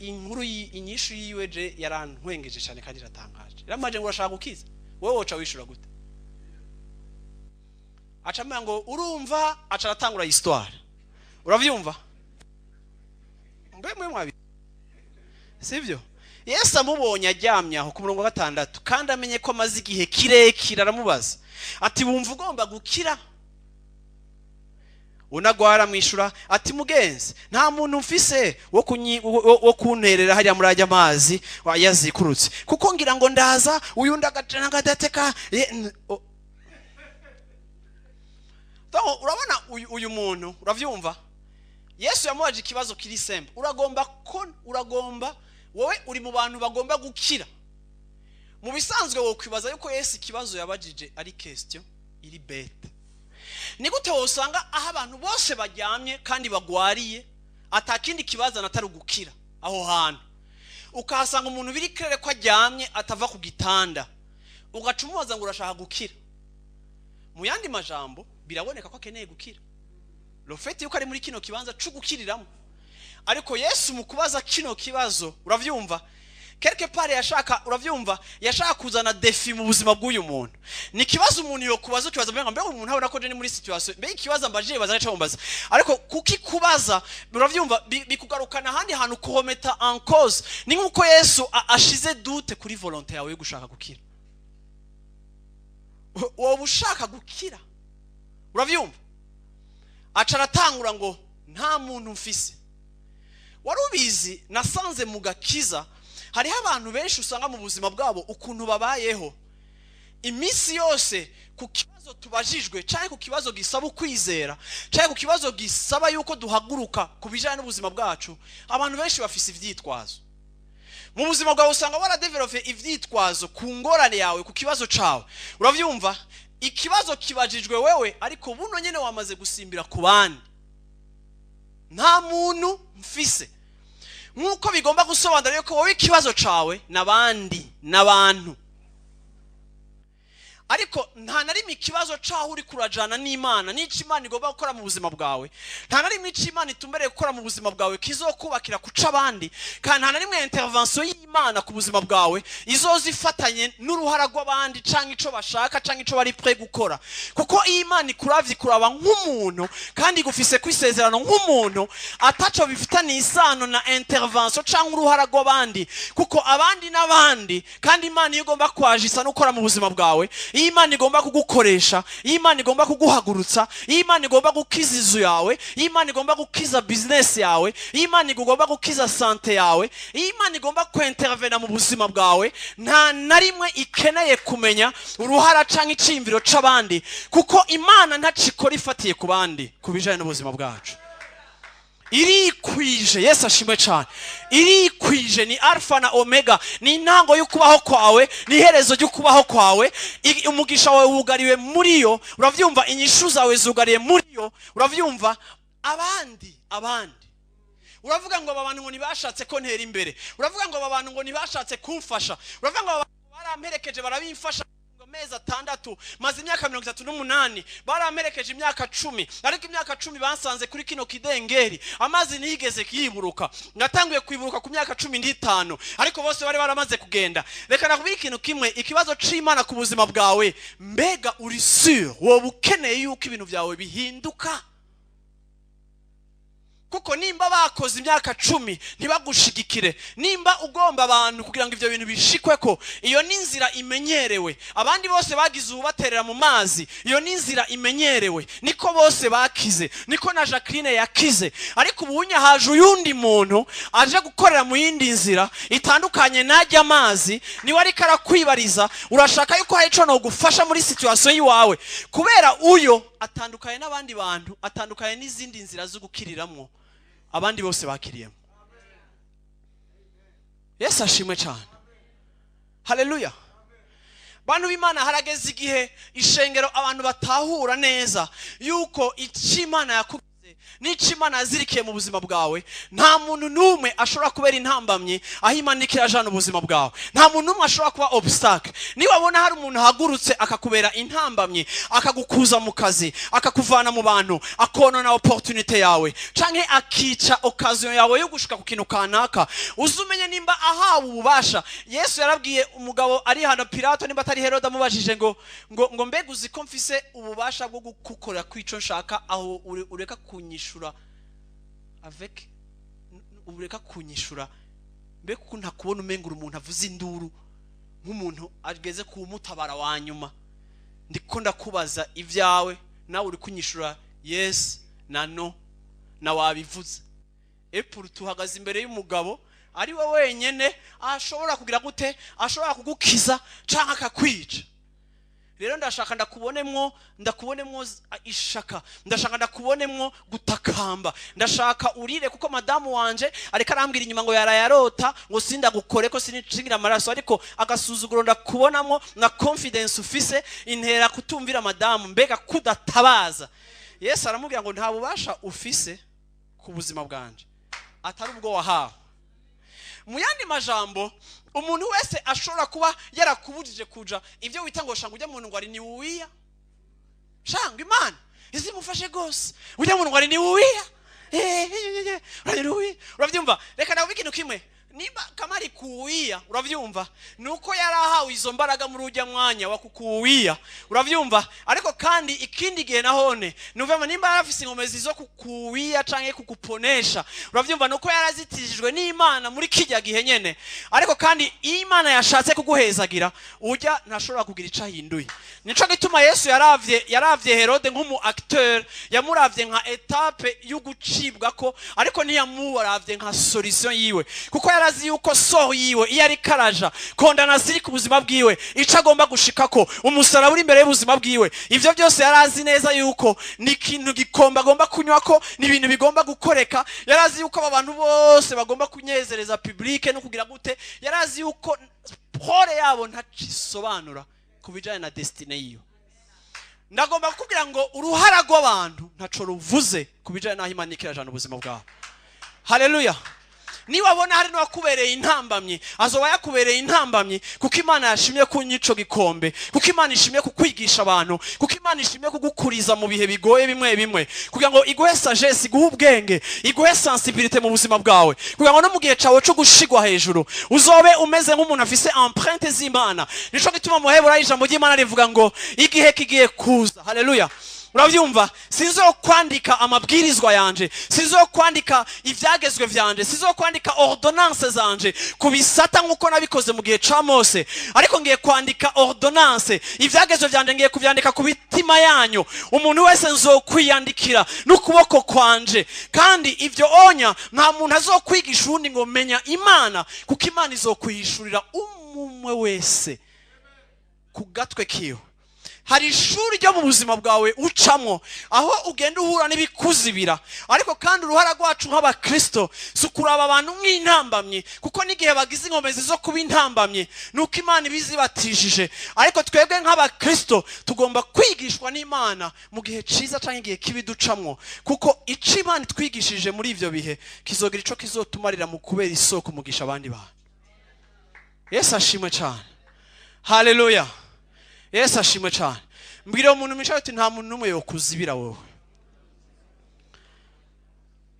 inkuru inyishu yiwe je yarantwengeje cyane kandi iratangaje. Yaramaje ngo: "Urashaka gukiza?" Wowe woca wishura gute? Aca amubwira ngo: "Urumva." Aca aratangura histoire, uravyumva? Mbe mwe mwabi sivyo? Yesu amubonye aryamye aho ku murongo wa 6, kandi amenye ko amaze igihe kirekire, aramubaza ati: "Wumva ugomba gukira?" Unagwara aramwishyura ati: "Mugenzi, nta muntu mfise wo kunterera hariya muri ajya amazi yazikurutse, kuko ngira ngo ndaza uyu ndagacana ngadateka." Donc, urabona uyu muntu, uravyumva, Yesu yamubaje ikibazo kiri simple: uragomba ko uragomba, wowe uri mu bantu bagomba gukira? Mu bisanzwe wokwibaza yuko Yesu ikibazo yabajije ari question iri bête. Ni gute wosanga aho abantu bose baryamye kandi bagwariye, atakindi kibazana atari ugukira, aho hantu ukahasanga umuntu biri clair ko aryamye atava ku gitanda, ugaca umubaza ngo: "Urashaka gukira?" Mu yandi majambo, biraboneka ko akeneye gukira, le fait yuko ari muri kino kibanza cyo gukiriramo. Ariko Yesu mu kubaza kino kibazo, uravyumva, quelque part yashaka, uravyumva, yashaka kuzana défi mu buzima bw'uyu muntu. Ni ikibazo umuntu yokubaza, ukibaza mbega mbega umuntu abona ko je ni muri situation, mbega ikibazo ambajije baza cyo mbaza. Ariko kukikubaza, uravyumva, bikugarukana ahandi hantu, kuremetta en cause. Ni nkuko Yesu ashize doute kuri volonté yawe yo gushaka gukira. Wowe ushaka gukira, uravyumva? Aca aratangura ngo: "Nta muntu mfise." Wari ubizi? Nasanze mu gakiza hariho abantu benshi usanga mu buzima bwabo ukuntu babayeho iminsi yose, ku kibazo tubajijwe cyangwa ku kibazo gisaba ukwizera cyangwa ku kibazo gisaba yuko duhaguruka ku bijyanye n'ubuzima bwacu, abantu benshi bafise ivyitwazo. Mu buzima bwawe usanga waradevelope ivyitwazo ku ngorane yawe, ku kibazo cawe, uravyumva? Ikibazo kibajijwe wewe, ariko buno nyene wamaze gusimbira ku bandi: "Nta muntu mfise." Nk'uko bigomba gusobanura yuko wowe ikibazo cawe n'abandi n'abantu, ariko nta na rimwe ikibazo caho uri kurajana n'Imana n'ico Imana igomba gukora mu buzima bwawe. Nta na rimwe ico Imana itumbereye gukora mu buzima bwawe kizokubakira kuca abandi, kandi nta na rimwe intervention y'Imana ku buzima bwawe izoza ifatanye n'uruhara rw'abandi canke ico bashaka canke ico bari prêt gukora. Kuko iyo Imana ikuravye, ikuraba nk'umuntu kandi igufise kwisezerano nk'umuntu, ataco bifitaniye isano na intervention canke uruhara rw'abandi, kuko abandi n'abandi. Kandi Imana iyo igomba kwajisa no gukora mu buzima bwawe, iyo Imana igomba kugukoresha, iyo Imana igomba kuguhagurutsa, iyo Imana igomba gukiza inzu yawe, iyo Imana igomba gukiza business yawe, iyo Imana igomba gukiza santé yawe, iyo Imana igomba kwintervena mu buzima bwawe, nta na rimwe ikeneye kumenya uruhara canke iciyumviro c'abandi, kuko Imana ntacikora ifatiye ku bandi ku bijanye n'ubuzima bwacu. Irikwije. Yesu ashimwe cyane. Irikwije, ni Alpha na Omega, ni intango y'ukubaho kwawe, ni iherezo ry'ukubaho kwawe. Umugisha wawe wugariwe muri yo, uravyumva? Inyishu zawe zugariye muri yo, uravyumva? Abandi, abandi, uravuga ngo aba bantu ngo ntibashatse ko ntera imbere, uravuga ngo aba bantu ngo ntibashatse kumfasha, uravuga ngo aba bantu baramperekeje barabimfasha ngo amezi 6, maze imyaka 38, baramperekeje imyaka 10, ariko imyaka 10 basanze kuri kino kidengeri, amazi ntiyigeze yiburuka. Natanguye kwiburuka ku myaka 15, ariko bose bari baramaze kugenda. Reka nakubwire ikintu kimwe: ikibazo c'Imana ku buzima bwawe, mbega uri sûr woba ukeneye yuko ibintu byawe bihinduka? Kuko nimba bakoze imyaka 10 ntibagushigikire, nimba ugomba abantu kugira ngo ivyo bintu bishikweko, iyo ni inzira imenyerewe. Abandi bose bagize ububaterera mu mazi, iyo ni inzira imenyerewe, niko bose bakize, niko na Jacqueline yakize. Ariko ubunya haje uyundi muntu aje gukorera mu yindi nzira itandukanye najya amazi, niwe ariko arakwibariza, urashaka yuko hari ico nogufasha muri situation yiwawe, kubera uyo atandukanye n'abandi bantu, atandukanye n'izindi nzira zo gukiriramwo abandi bose bakiriyemo. Yesu ashimwe cyane. Haleluya. Bantu b'Imana, harageze igihe ishengero abantu batahura neza yuko icyo Imana yakugize n'icyo Imana yazirikiye mu buzima bwawe, nta muntu n'umwe ashobora kubera intambamyi aho Imana iriko irajana ubuzima bwawe. Nta muntu n'umwe ashobora kuba obstacle. Niba wabona hari umuntu ahagurutse akakubera intambamyi, akagukuza mu kazi, akakuvana mu bantu, akonona opportunité yawe, canke akica occasion yawe yo gushika ku kintu kanaka, uzumenye nimba ahawe ububasha. Yesu yarabwiye umugabo ari hano, Pilato nimba atari Herode, amubajije ngo mbega uzi ko mfise ububasha bwo gukorera kwico nshaka, aho ureka kunyishura avec ureka kunyishura, mbega uko ntakubona umengura umuntu avuze induru nk'umuntu ageze ku mutabara wa nyuma, ndiko ndakubaza ibyawe nawe uri kunyishura yes na no na wabivuze. Epuru tuhagaze imbere y'umugabo ari we wenyene ashobora kugira gute, ashobora kugukiza canke akakwica. Rero ndashaka ndakubonemwo ishaka, ndashaka ndakubonemwo gutakamba, ndashaka urire, kuko madamu wanje ariko arambwira inyuma ngo yarayarota ngo sindagukore ko sinishingira amaraso, ariko agasuzuguro ndakubonamwo na confidence ufise intera kutumvira madamu, mbega kudatabaza. Yesu aramubwira ngo nta bubasha ufise ku buzima bwanje atari ubwo wahawe. Mu yandi majambo, umuntu wese ashobora kuba yarakubujije kuja ibyo wita ngo shanga ujya muntu ngo ari ni uwiya, shanga Imana izimufashe gose, ujya muntu ngo ari ni uwiya, uravyumva? Reka nawe ikintu kimwe, niba kamari kuwiya, uravyumva, nuko yarahawe izo mbaraga muri ujya mwanya wa kukuwiya, uravyumva? Ariko kandi ikindi gihe nahone nuvyumva, nimba yarafise inkomezi zo kukuwiya canke kukuponesha, uravyumva, nuko yarazitijwe n'Imana muri kijya gihe nyene. Ariko kandi Imana yashatse kuguhezagira, ujya ntashobora kugira ico ahinduye. Nico gituma Yesu yaravye Herode nk'umu acteur, yamuravye nka etape y'ugucibwa ko, ariko ntiyamuravye nka solution yiwe, kuko yarazi yuko soho yiwe iyo ari karaja condamnation iri ku buzima bwiwe, ico agomba gushikako, umusaraba uri imbere y'ubuzima bwiwe, ivyo byose yarazi neza yuko ni ikintu gikomba agomba kunywako, ni ibintu bigomba gukoreka. Yarazi yuko aba bantu bose bagomba kunyezereza public no kugira gute, yarazi yuko pore yabo ntacisobanura ku bijanye na destiny yiwe. Ndagomba kukubwira ngo uruhara rw'abantu ntaco ruvuze ku bijanye n'aho Imana ikirajana ubuzima bwawe. Haleluya. Niba abona hari n'uwakubereye intambamyi, azoba yakubereye intambamyi kuko Imana yashimye kunywa ico gikombe, kuko Imana ishimye kukwigisha abantu, kuko Imana ishimye kugukuriza mu bihe bigoye bimwe bimwe, kugira ngo iguhe sagesse, iguhe ubwenge, iguhe sensibilité mu buzima bwawe, kugira ngo no mu gihe cawe co gushigwa hejuru uzobe umeze nk'umuntu afise empreinte z'Imana. Nico gituma mu Heburayo ijambo ry'Imana rivuga ngo igihe kigiye kuza. Haleluya. Uravyumva? Sinzokwandika amabwirizwa yanje, sinzokwandika ivyagezwe vyanje, sinzokwandika ordonnance zanje kubisata nkuko nabikoze mu gihe ca Mose, ariko ngiye kwandika ordonnance, ivyagezwe vyanje ngiye kuvyandika ku mitima yanyu. Umuntu wese nzokwiyandikira n'ukuboko kwanje, kandi ivyo onya nta muntu azokwigisha uwundi ngo menya Imana, kuko Imana izokwihishurira umwe wese ku gatwe kiwe. Hari ishuri ryo mu buzima bwawe ucamwo aho ugenda uhura n'ibikuzibira, ariko kandi uruhara rwacu nk'abakristo si ukuraba abantu nk'intambamyi, kuko n'igihe bagize inkomezi zo kuba intambamyi nuko Imana ibizibatishije. Ariko twebwe nk'abakristo tugomba kwigishwa n'Imana mu gihe ciza canke igihe kibi ducamwo, kuko ico Imana itwigishije muri ivyo bihe kizogira ico kizotumarira mu kubera isoko umugisha abandi bantu. Yesu ashimwe cane. Haleluya. Yesu ashimwe cane. Mbwira umuntu mwicaye uti nta muntu n'umwe yokuzibira wowe.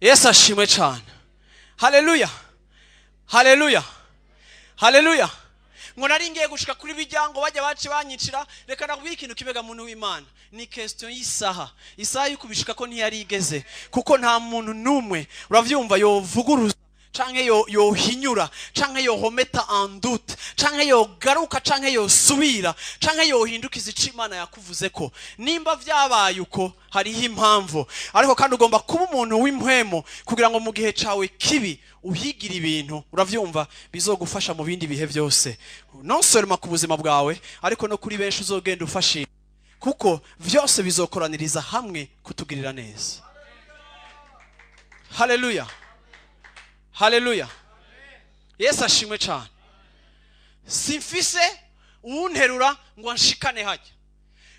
Yesu ashimwe cane. Haleluya. Haleluya. Haleluya. Ngo nari ngiye gushika kuri bijya, ngo bajya bace banyicira. Reka nakubwira ikintu kibega, muntu w'Imana: ni question y'isaha. Isaha yo kubishika ko ntiyari igeze, kuko nta muntu n'umwe, uravyumva, yovuguruza canke yo yohinyura canke yohometa en doute canke yogaruka canke yosubira canke yohindukiza ico Imana yakuvuze. Ko nimba vyabaye uko, hariho impamvu. Ariko kandi ugomba kuba umuntu w'impwemu kugira ngo mu gihe cawe kibi uhigire ibintu, uravyumva, bizogufasha mu bindi bihe byose, non seulement ku buzima bwawe, ariko no kuri benshi uzogenda ufashisha, kuko vyose bizokoraniriza hamwe kutugirira neza. Haleluya, haleluya! Yesu ashimwe cyane. Simfise uwunterura ngo anshikane hajya.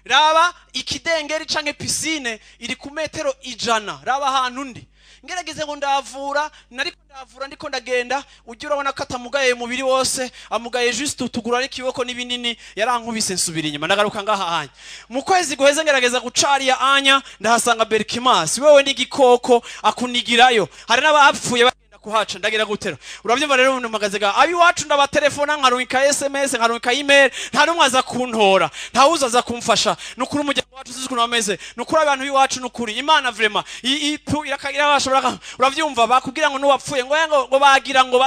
Raba ikidengeri canke piscine iri ku metero 100. Raba ahantu ndi, ngerageze ngo ndavura, nariko ndavura, ndiko ndagenda. Ujya urabona ko atamugaye umubiri wose, amugaye juste utuguru ariko iboko n'ibinini. Yarankubise, nsubira inyuma, ndagaruka ngaha anya. Mu kwezi guheze ngerageza gucariya anya, ndahasanga Berkimas wewe n'igikoko akunigirayo. Hari n'abapfuye bagenda kuhaca. Ndagira gutera, urabyumva rero, umuntu mpagaze ga abiwacu, ndabatelefona, nkarungika SMS, nkarungika email, nta n'umwe aza kuntora, nta wuza aza kumfasha. Nukuri umuryango wacu uzi ukuntu bameze, nukuri abantu b'iwacu, nukuri Imana vraiment ipu irakagira bashobora, uravyumva, bakubwira ngo nuwapfuye ngo bagira ngo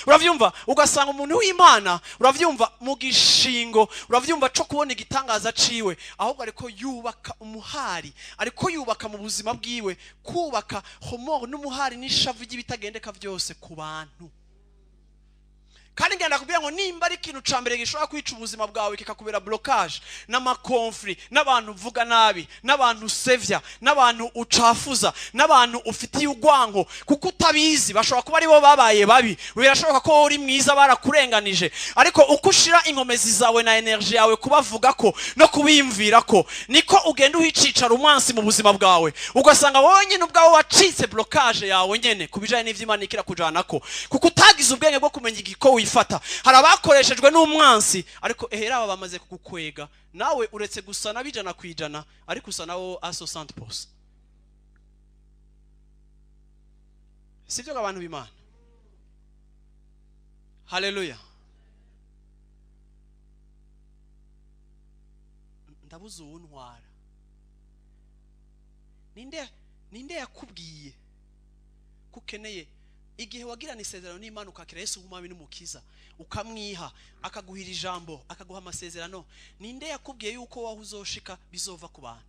uravyumva, ugasanga umuntu w'Imana, uravyumva, mu gishingo, uravyumva, co kubona igitangaza ciwe, ahubwo ariko yubaka umuhari, ariko yubaka mu buzima bwiwe, kubaka remords n'umuhari n'ishavu ry'ibitagendeka byose ku bantu. Kandi ngenda kubwira ngo nimba ari ikintu ca mbere gishobora kwica ubuzima bwawe kikakubera blocage, n'ama conflits n'abantu uvuga nabi, n'abantu usevya, n'abantu ucafuza, n'abantu ufitiye urwango, kuko utabizi bashobora kuba aribo babaye babi. Birashoboka ko wowe uri mwiza, barakurenganije, ariko uko ushira inkomezi zawe na énergie yawe kubavuga ko no kubiyumvira ko, niko ugenda uhicicara umwansi mu buzima bwawe, ugasanga wowe nyine ubwawe wacitse blocage yawe nyene ku bijanye n'ivyo Imana ikira kujanako, kuko utagize ubwenge bwo kumenya igiko wifata. Hari abakoreshejwe n'umwansi, ariko ehera aba bamaze kugukwega nawe, uretse gusa n'abijana ku ijana, ariko usa nawo a 60%. Sibyo abantu b'Imana? Haleluya! Ndabuze uwuntwara. Ninde yakubwiye ko ukeneye? Igihe wagirana isezerano n'Imana, ukakira Yesu nk'umwami n'umukiza, ukamwiha, akaguhira ijambo, akaguha amasezerano, ninde yakubwiye yuko waho uzoshika bizova ku bantu?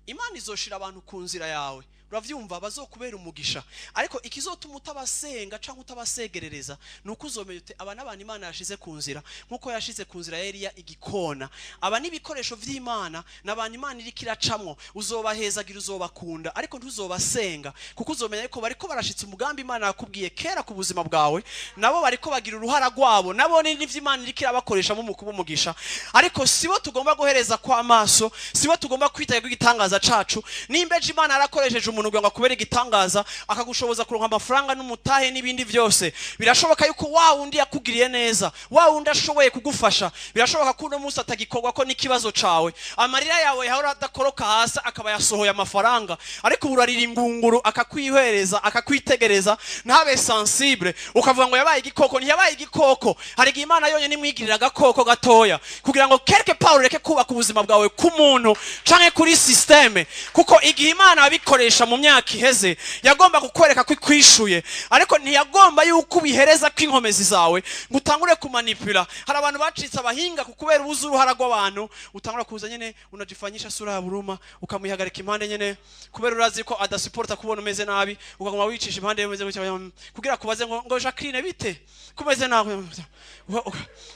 Imana izoshira abantu ku nzira yawe, uravyumva, bazokubera umugisha, ariko ikizotuma utabasenga cyangwa utabasegerereza ni uko uzomenya ute aba n'abantu Imana yashize ku nzira, nk'uko yashize ku nzira ya Eliya igikona. Aba n'ibikoresho vy'Imana, n'abantu Imana iriko iracamwo. Uzobahezagira, uzobakunda, ariko ntuzobasenga, kuko uzomenya yuko bariko barashitsa umugambi Imana yakubwiye kera ku buzima bwawe. Nabo bariko bagira uruhara rwabo, nabo ni n'ivyo Imana iriko irabakoreshamo mu kuba umugisha, ariko sibo tugomba guhereza kw'amaso, sibo tugomba kwitega igitangaza cacu. Nimba ejo Imana yarakoresheje umuntu kugira ngo akubere igitangaza, akagushoboza kuronka amafaranga n'umutahe n'ibindi byose, birashoboka yuko wa wundi yakugiriye neza, wa wundi ashoboye kugufasha, birashoboka ko uno munsi atagikorwa ko n'ikibazo cawe. Amarira yawe yahora adakoroka hasi akaba yasohoye amafaranga, ariko ubu urarira ingunguru akakwihwereza, akakwitegereza, ntabe sensible, ukavuga ngo yabaye igikoko. Ntiyabaye igikoko. Hari igihe Imana yonyine imwigirira agakoko gatoya kugira ngo quelque part ureke kubaka ubuzima bwawe ku muntu canke kuri système, kuko igihe Imana yabikoresha mu myaka iheze yagomba kukwereka ko ikwishuye, ariko ntiyagomba yuko ubihereza kw'inkomezi zawe ngo utangure kumanipula. Hari abantu bacitse abahinga ku kubera ubuze uruhara rw'abantu, utangura kuza nyene unajifanyisha sura ya huruma, ukamuyihagarika impande nyene, kubera urazi ko adasuporta kubona umeze nabi, ukaguma wicisha impande umeze gutya kugira kubaze ngo "Jacqueline, bite kumeze nabi?"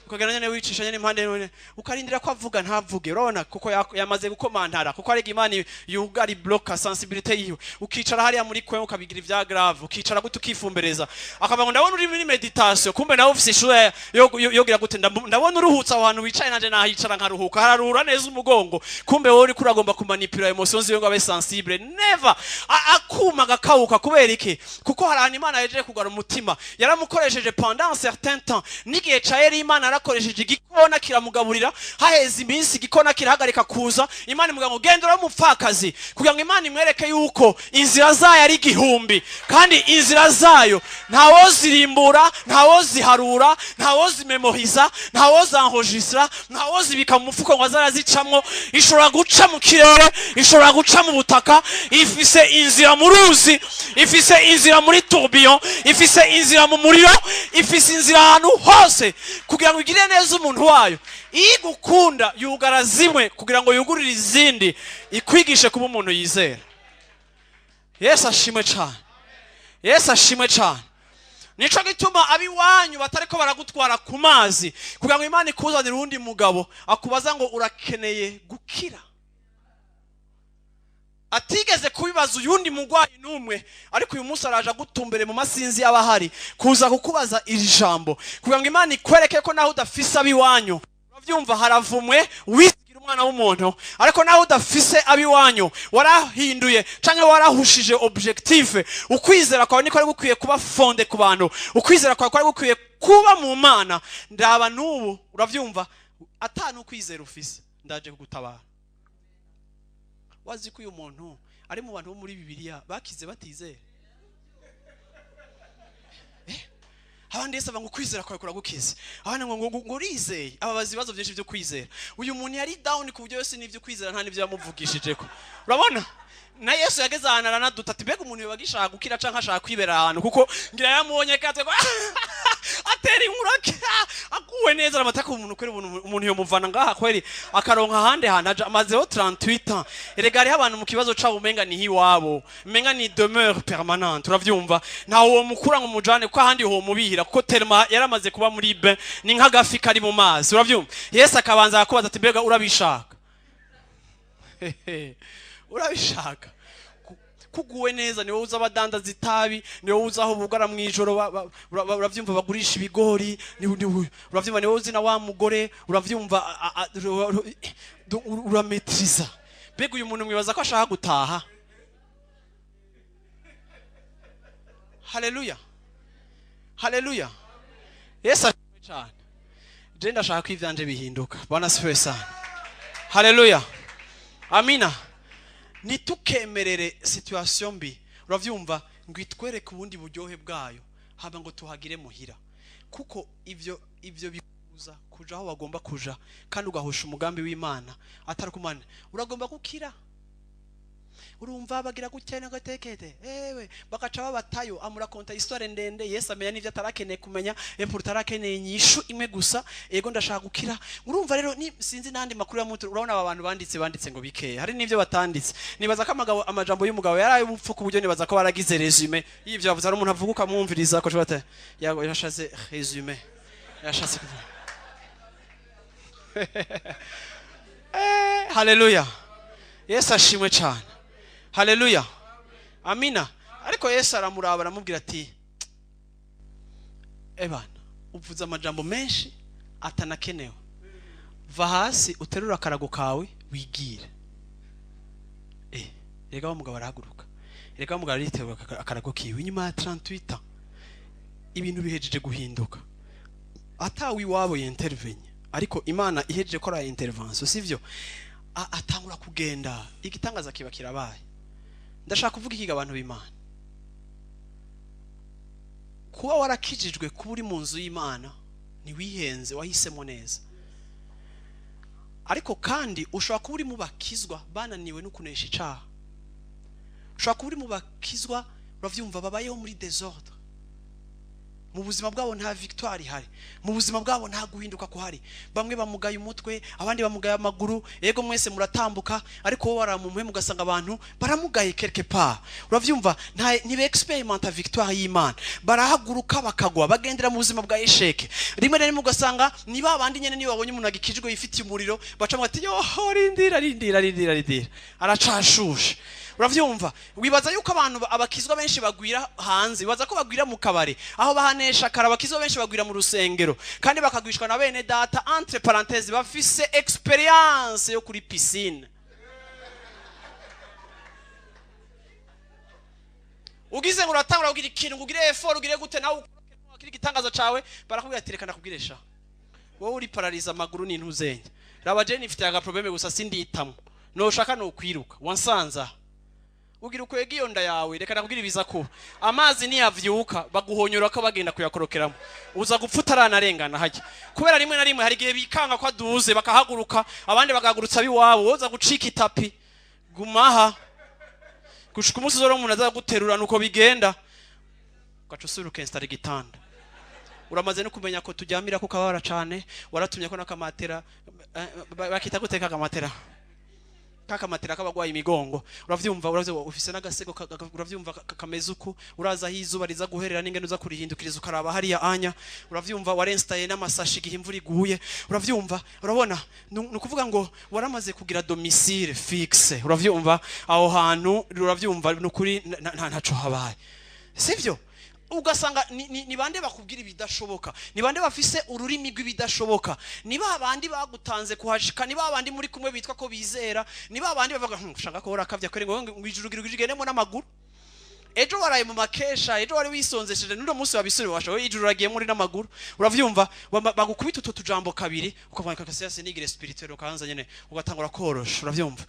Ukagenda nyene wicisha nyene impande nyene, ukarindira ko avuga, ntavuge. Urabona kuko yamaze gukomantara, kuko ari Imana yugari bloka sensibilité yiwe. Ukicara hariya muri kwe, ukabigira ivya grave, ukicara gute, ukifumbereza, akavuga ngo "Ndabona uri muri méditation." Kumbe nawe ufise ishure yogira gute: "Ndabona uruhutse aho hantu wicaye, nanje nahicara nkaruhuka, hararuhura neza umugongo." Kumbe wowe uriko uragomba kumanipula émotions ziwe ngo abe sensible. Never. Akuma gakawuka. Kubera iki? Kuko hari ahantu Imana yaje kugara umutima, yaramukoresheje pendant un certain temps. N'igihe ca Eliya Imana yarakoresheje igikona kiramugaburira. Haheze iminsi igikona kirahagarika kuza. Imana imugira ngo "Genda urabe umupfakazi," kugira ngo Imana imwereke yuko Yuko inzira zayo ari igihumbi, kandi inzira zayo ntawozirimbura, ntawoziharura, ntawozimemoriza, ntawozanhojisira, ntawozibika mu mufuko ngo azarazicamwo. Ishobora guca mu kirere, ishobora guca mu butaka, ifise inzira mu ruzi, ifise inzira muri tourbillon, ifise inzira mu muriro, ifise inzira ahantu hose kugira ngo igire neza umuntu wayo. Iyo igukunda yugara zimwe kugira ngo yugurire izindi, ikwigishe kuba umuntu yizera. Yesu ashimwe cyane, Yesu ashimwe cyane. Nico gituma abiwanyu batariko baragutwara ku mazi kugira ngo Imana ikuzanire uwundi mugabo akubaza ngo urakeneye gukira, atigeze kubibaza uyundi mugwayi n'umwe, ariko uyu munsi araje agutumbere mu masinzi y'abahari kuza kukubaza iri jambo kugira ngo Imana ikwereke ko naho udafise abiwanyu, uravyumva, haravumwe wizigira umwana w'umuntu, ariko naho udafise abiwanyu warahinduye canke warahushije objectif. Ukwizera kwawe niko ari gukwiye kuba fondé ku bantu, ukwizera kwawe kwari gukwiye kuba mu Mana. Ndaba n'ubu, uravyumva, atanu ukwizera ufise, ndaje kugutabara. Wazi ko uyu muntu ari mu bantu bo muri Bibiliya bakize batizera? Abandi Yesu ngo kwizera kwawe kuragukiza, abandi ngo urizeye, ababaza ibibazo byinshi byo kwizera. Uyu muntu yari down ku buryo yose n'ibyo kwizera nta n'ibyo yamuvugishijeko. Urabona na Yesu yageze ahantu aranaduta ati mbega umuntu yoba agishaka gukira canke ashaka kwibera ahantu, kuko ngira yamubonye katwe atera inkuru aguwe neza aramata ko umuntu kweri umuntu yomuvana ngaha kweri akaronka ahandi hantu aja. Amazeho 38 ans. Erega hariho abantu mu kibazo cabo umenga ni hiwabo, umenga ni demeure permanente, uravyumva, ntawe uwo mukura ngo umujane kuko ahandi ho mubihira, kuko terma yaramaze kuba muri bain, ni nk'agafi kari mu mazi, uravyumva. Yesu akabanza akakubaza ati mbega urabishaka? Urabishaka? Kuguwe neza, niwe uza abadandaza itabi, niwe uza aho bugara mu ijoro, uravyumva, bagurisha ibigori, uravyumva, niwe uzi na wa mugore, uravyumva, urametriza. Mbega uyu muntu mwibaza ko ashaka gutaha? Haleluya, haleluya. Yesu ashimwe cyane. Je ndashaka ko ivyanje bihinduka. Bwana asifiwe sana. Haleluya, amina. Ntitukemerere situation mbi, uravyumva, ngo itwereke ubundi buryohe bwayo haba ngo tuhagire muhira, kuko ivyo bikubuza kuja aho wagomba kuja kandi ugahusha umugambi w'Imana. Atari kumana uragomba gukira, urumva bagira gutya n'agatekete ewe bakaca babatayo, amurakonta histoire ndende. Yesu amenya n'ivyo atarakeneye kumenya, empu utarakeneye inyishu imwe gusa, ego ndashaka gukira. Urumva rero ni sinzi n'andi makuru ya mutu. Urabona aba bantu banditse ngo bikeye, hari n'ivyo batanditse. Nibaza ko amajambo y'umugabo yari ay'ubupfu ku buryo nibaza ko baragize résumé y'ivyo bavuze. Hari umuntu avuga ukamwumviriza ko bate yashatse résumé, yashatse kuvuga. Haleluya, Yesu ashimwe cyane. Haleluya, amina. Ariko Yesu aramuraba aramubwira ati ebana uvuze amajambo menshi atanakenewe, va hasi uterure akarago kawe wigire. Rega wa mugabo arahaguruka, rega wa mugabo ariterura akarago kiwe. Inyuma ya 38 ans ibintu bihejeje guhinduka, atawe iwabo yintervenye, ariko Imana ihejeje kora intervention, sivyo? Atangura kugenda, igitangaza kiba kirabaye. Ndashaka kuvuga ikiga abantu b'Imana, kuba warakijijwe, kuba uri mu nzu y'Imana ntiwihenze, wahisemo neza. Ariko kandi ushobora kuba uri mu bakizwa bananiwe no kunesha icaha, ushobora kuba uri mu bakizwa, uravyumva, babayeho muri désordre mu buzima bwabo, nta victoire ihari mu buzima bwabo, nta guhinduka kuhari. Bamwe bamugaye umutwe, abandi bamugaye amaguru, yego mwese muratambuka, ariko wowe waramumuhe mugasanga abantu baramugaye quelque part, uravyumva, ntibe experimenta victoire y'Imana, barahaguruka bakagwa, bagendera mu buzima bwa échec. Rimwe na rimwe ugasanga ni ba bandi nyene niyo babonye umuntu agikijwe yifitiye umuriro baca bati yo rindira rindira rindira rindira, aracashushe, uravyumva. Wibaza yuko abantu abakizwa benshi bagwira hanze, wibaza ko bagwira mu kabare aho bahanesha kara. Abakizwa benshi bagwira mu rusengero kandi bakagwishwa na bene data, entre parenthèses, bafise experience yo kuri piscine. Ugize ngo uratangura kugira ikintu, ngo ugire effort, ugire gute, nawe ukiri igitangazo cawe, barakubwira ati reka ndakubwiresha wowe uri paraliza amaguru n'intuzenya. Raba je nifite aga problème gusa sinditamo, noshaka no kwiruka wansanza. Ugira ukwega iyo nda yawe, reka nakubwira ibiza kuba. Amazi niyavyuka baguhonyora ko bagenda kuyakorokeramo, uza gupfa utaranarengana hajya. Kubera rimwe na rimwe hari igihe bikanga ko aduze, bakahaguruka abandi bagahagurutsa abiwabo, woza gucika itapi. Gumaha gushika umunsi uzora umuntu aza guterura, nuko bigenda, ugaca usubira ukinstalla igitanda. Uramaze no kumenya ko turyamira ko kababara cane, waratumye ko n'akamatera, bakita gute kakamatera, kakamatera k'abagwaye imigongo, uravyumva? Uravyumva, ufise n'agasego uravyumva, kameze uku. Uraza aho izuba riza guherera n'ingene uza kurihindukiriza, ukaraba hariya anya, uravyumva? Warenstaye n'amasashi igihe imvura iguye, uravyumva? Urabona, ni ukuvuga ngo waramaze kugira domicile fixe, uravyumva? Aho hantu, uravyumva, ni ukuri ntaco habaye, sivyo? Ugasanga ni bande bakubwira ibidashoboka? Ni bande bafise ururimi rw'ibidashoboka? Ni ba bandi bagutanze kuhashika, ni ba bandi muri kumwe bitwa ko bizera, ni ba bandi bavuga: "Shanga ko urakavya kare, ngo ijuru gira ugendemo n'amaguru. Ejo waraye mu makesha, ejo wari wisonzesheje, n'uno munsi wabisubire washoboye, ijuru uragiye muri n'amaguru." Uravyumva? Bagukubita utwo tujambo kabiri, ukavuga kakasiya sinigire spirituel, ukabanza nyene ugatangura korosha, uravyumva?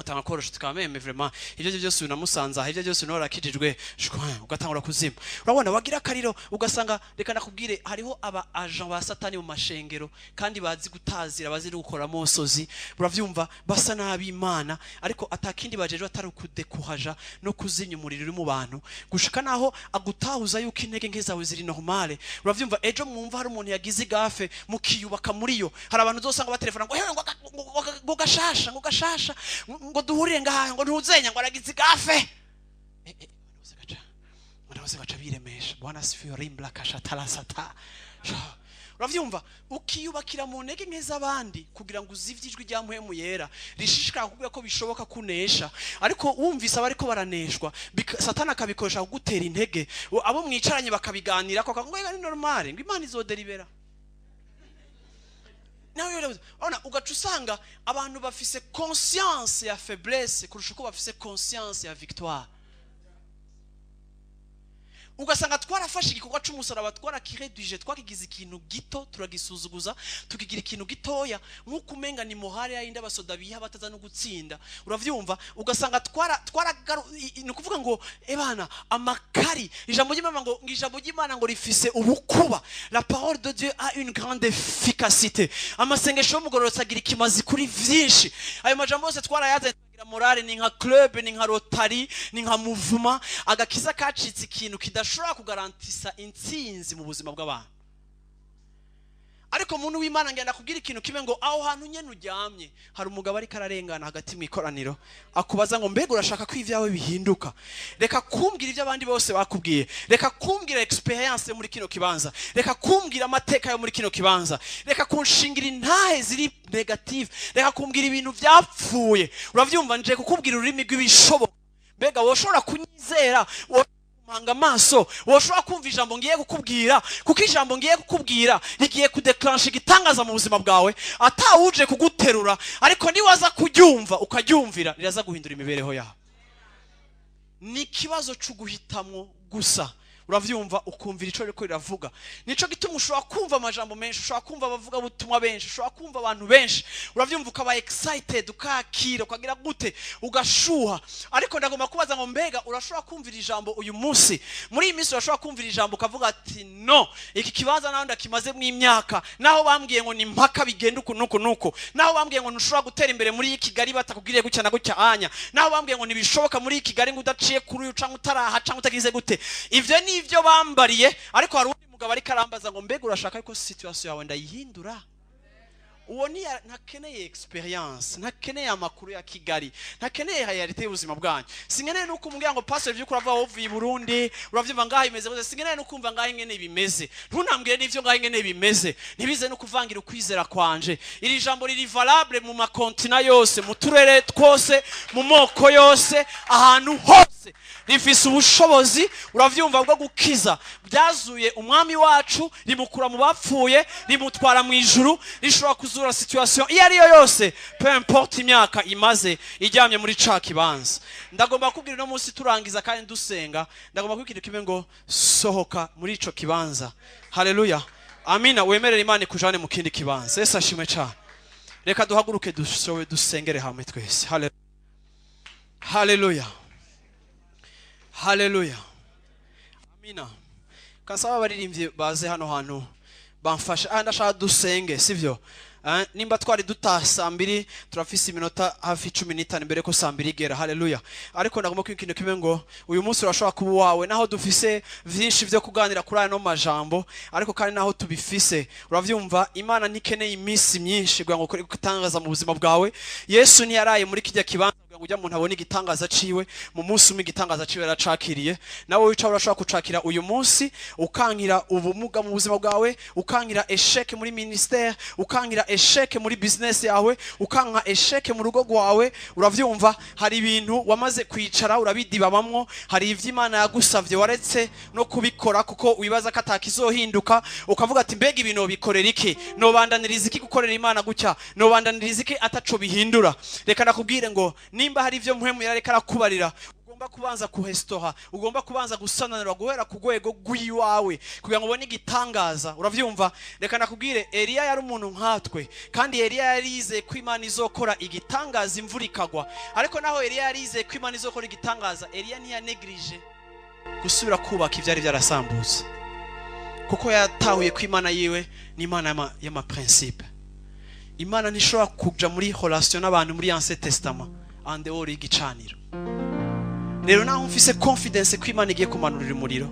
Utanga korosha, tukameme vraiment ibyo byose unamusanze aha, ibyo byose unorakijijwe, shwa, ugatangura kuzima. Urabona, wagira akariro, ugasanga, reka nakubwire, hariho aba agent ba Satani mu mashengero, kandi bazi gutazira, bazi no gukora mosozi, uravyumva? Basa n'ab'Imana, ariko atakindi bajeje atari ukudekuhaja no kuzimya umuriro uri mu bantu, gushika naho agutahuza yuko intege nke zawe ziri normale, uravyumva? Ejo mwumva hari umuntu yagize igafe, mukiyubaka muri yo. Hari abantu uzosanga batelefona ngo: "Hewe, ngo gashasha, ngo gashasha, ngo duhurire ngaha, ngo ntuzenya, ngo aragize igafe." Abantu bose baca biremesha. Bwana asifiwe. Rimbla kashatala sata. Uravyumva? Ukiyubakira mu ntege nke z'abandi kugira ngo uzivye ijwi rya Mpwemu Yera rishishikara kukubwira ko bishoboka kunesha. Ariko wumvise abariko baraneshwa, Satani akabikoresha kugutera intege, abo mwicaranye bakabiganira ko ngo ni normale, ngo Imana izoderibera nawe. Urabona, ugaca usanga abantu bafise conscience ya faiblesse kurusha uko bafise conscience ya victoire. Ugasanga twarafashe igikorwa c'umusaraba, twarakireduje, twakigize ikintu gito, turagisuzuguza, tukigira ikintu gitoya, nk'uko umenga ni morale yayindi abasoda biha bataza no gutsinda, uravyumva? Ugasanga twara twaragaru ni ukuvuga ngo ebana amakari, ijambo ry'Imana ngo ijambo ry'Imana ngo rifise ubukuba. La parole de Dieu a une grande efficacité. Amasengesho y'umugororotsi agira ikimazi kuri vyinshi. Ayo majambo yose twarayazanye, tukagira morale. Ni nka club, ni nka Rotary, ni nka mouvement. Agakiza kacitse ikintu kidashobora kugarantisa intsinzi mu buzima bw'abantu. Ariko muntu w'Imana, ngenda kubwira ikintu kimwe, ngo aho hantu nyene uryamye hari umugabo ariko ararengana hagati mu ikoraniro, akubaza ngo: "Mbega urashaka ko ivyawe bihinduka? Reka kumbwira ibyo abandi bose bakubwiye, reka kumbwira experience yo muri kino kibanza, reka kumbwira amateka yo muri kino kibanza, reka kunshingira intahe ziri negative, reka kumbwira ibintu vyapfuye." Uravyumva? Nje kukubwira ururimi rw'ibishoboka. Mbega woshobora kunyizera? Mpanga amaso, woshobora kumva ijambo ngiye kukubwira? Kuko ijambo ngiye kukubwira rigiye kudeclansha igitangaza mu buzima bwawe, atawuje kuguterura, ariko niwaza kuryumva ukaryumvira, riraza guhindura imibereho yawe. Ni ikibazo cyo guhitamwo gusa, uravyumva? Ukumvira ico riko riravuga. Nico gituma ushobora kumva amajambo menshi, ushobora kumva abavuga butumwa benshi, ushobora kumva abantu benshi, uravyumva? Ukaba excited, ukakira, ukagira gute, ugashuha. Ariko ndagomba kubaza ngo: mbega urashobora kumvira ijambo uyu munsi? Muri iyi minsi urashobora kumvira ijambo ukavuga ati: "No, iki kibanza naho ndakimazemo imyaka, naho bambwiye ngo ni mpaka bigenda uku nuku nuku, naho bambwiye ngo ntushobora gutera imbere muri iyi Kigali batakubwiriye gutya na gutya anya, naho bambwiye ngo ntibishoboka muri iyi Kigali ngo udaciye kuri uyu canke utaraha canke utagize gute, ivyo ni ivyo bambariye." Ariko hari undi mugabo ariko arambaza ngo: "Mbega urashaka yuko situation yawe ndayihindura?" Uwo ntakeneye experience, ntakeneye amakuru ya Kigali, ntakeneye réalité y'ubuzima bwanyu. Sinkeneye nuko umbwira ngo: "Pastor, vy'ukuri uravuga wovuye i Burundi, uravyumva, ngaho imeze gute?" Sinkeneye no kumva ngaho ingene bimeze. Ntunambwire n'ivyo ngaho ingene bimeze, ntibize no kuvangira ukwizera kwanje. Iri jambo riri valable mu makontina yose, mu turere twose, mu moko yose, ahantu hose rifise ubushobozi, uravyumva, bwo gukiza. Byazuye Umwami wacu, rimukura mu bapfuye, rimutwara mu ijuru. Rishobora kuzura situation iyo ari yo yose, peu importe imyaka imaze ijyamye muri ca kibanza. Ndagomba kubwira uno munsi turangiza kandi dusenga, ndagomba kubwira kimwe ngo: sohoka muri ico kibanza. Haleluya, amina. Wemerere Imana ikujane mu kindi kibanza. Yesu ashimwe cane. Reka duhaguruke, dushobe dusengere hamwe twese. Haleluya, haleluya. Haleluya, amina. Kansaba abaririmbyi baze hano hantu bamfashe. Ndashaka dusenge, sivyo? Nimba twari dutaha 2:00, turafise iminota hafi 15 mbere ko 2:00 igera. Haleluya. Ariko ndagomba ko ikintu kimwe ngo uyu munsi urashobora kuba uwawe, naho dufise vyinshi vyo kuganira kuri ano majambo, ariko kandi naho tubifise, uravyumva, Imana ntikeneye iminsi myinshi kugira ngo ukore igitangaza mu buzima bwawe. Yesu ntiyaraye muri kijya kibanza kugira ngo ujya muntu abone igitangaza ciwe. Mu munsi umwe igitangaza ciwe yaracakiriye. Nawe wicara urashobora kucakira uyu munsi, ukankira ubumuga mu buzima bwawe, ukankira échec muri ministère, ukankira échec muri business yawe, ukanka échec mu rugo rwawe. Uravyumva, hari ibintu wamaze kwicara urabidibamamwo, hari ivyo Imana yagusavye waretse no kubikora kuko wibaza ko atakizohinduka, ukavuga ati: "Mbega ibintu bikorera iki? Nobandaniriza iki gukorera Imana gutya? Nobandaniriza iki ataco bihindura?" Reka nakubwire ngo nimba hari ivyo Mpwemu yareka arakubarira, ugomba kubanza kuhestoha, ugomba kubanza gusananirwa guhera ku rwego rw'iwawe kugira ngo ubone igitangaza. Uravyumva, reka nakubwire, Eliya yari umuntu nkatwe, kandi Eliya yari yizeye ko Imana izokora igitangaza imvura ikagwa. Ariko naho Eliya yari yizeye ko Imana izokora igitangaza, Eliya ntiyanegirije gusubira kubaka ivyari byarasambutse, kuko yatahuye ko Imana yiwe ni Imana y'amaprincipe. Imana ntishobora kuja muri relation n'abantu muri Ancien Testament en dehors y'igicaniro. Rero naho mfise confidence ko Imana igiye kumanurira umuriro,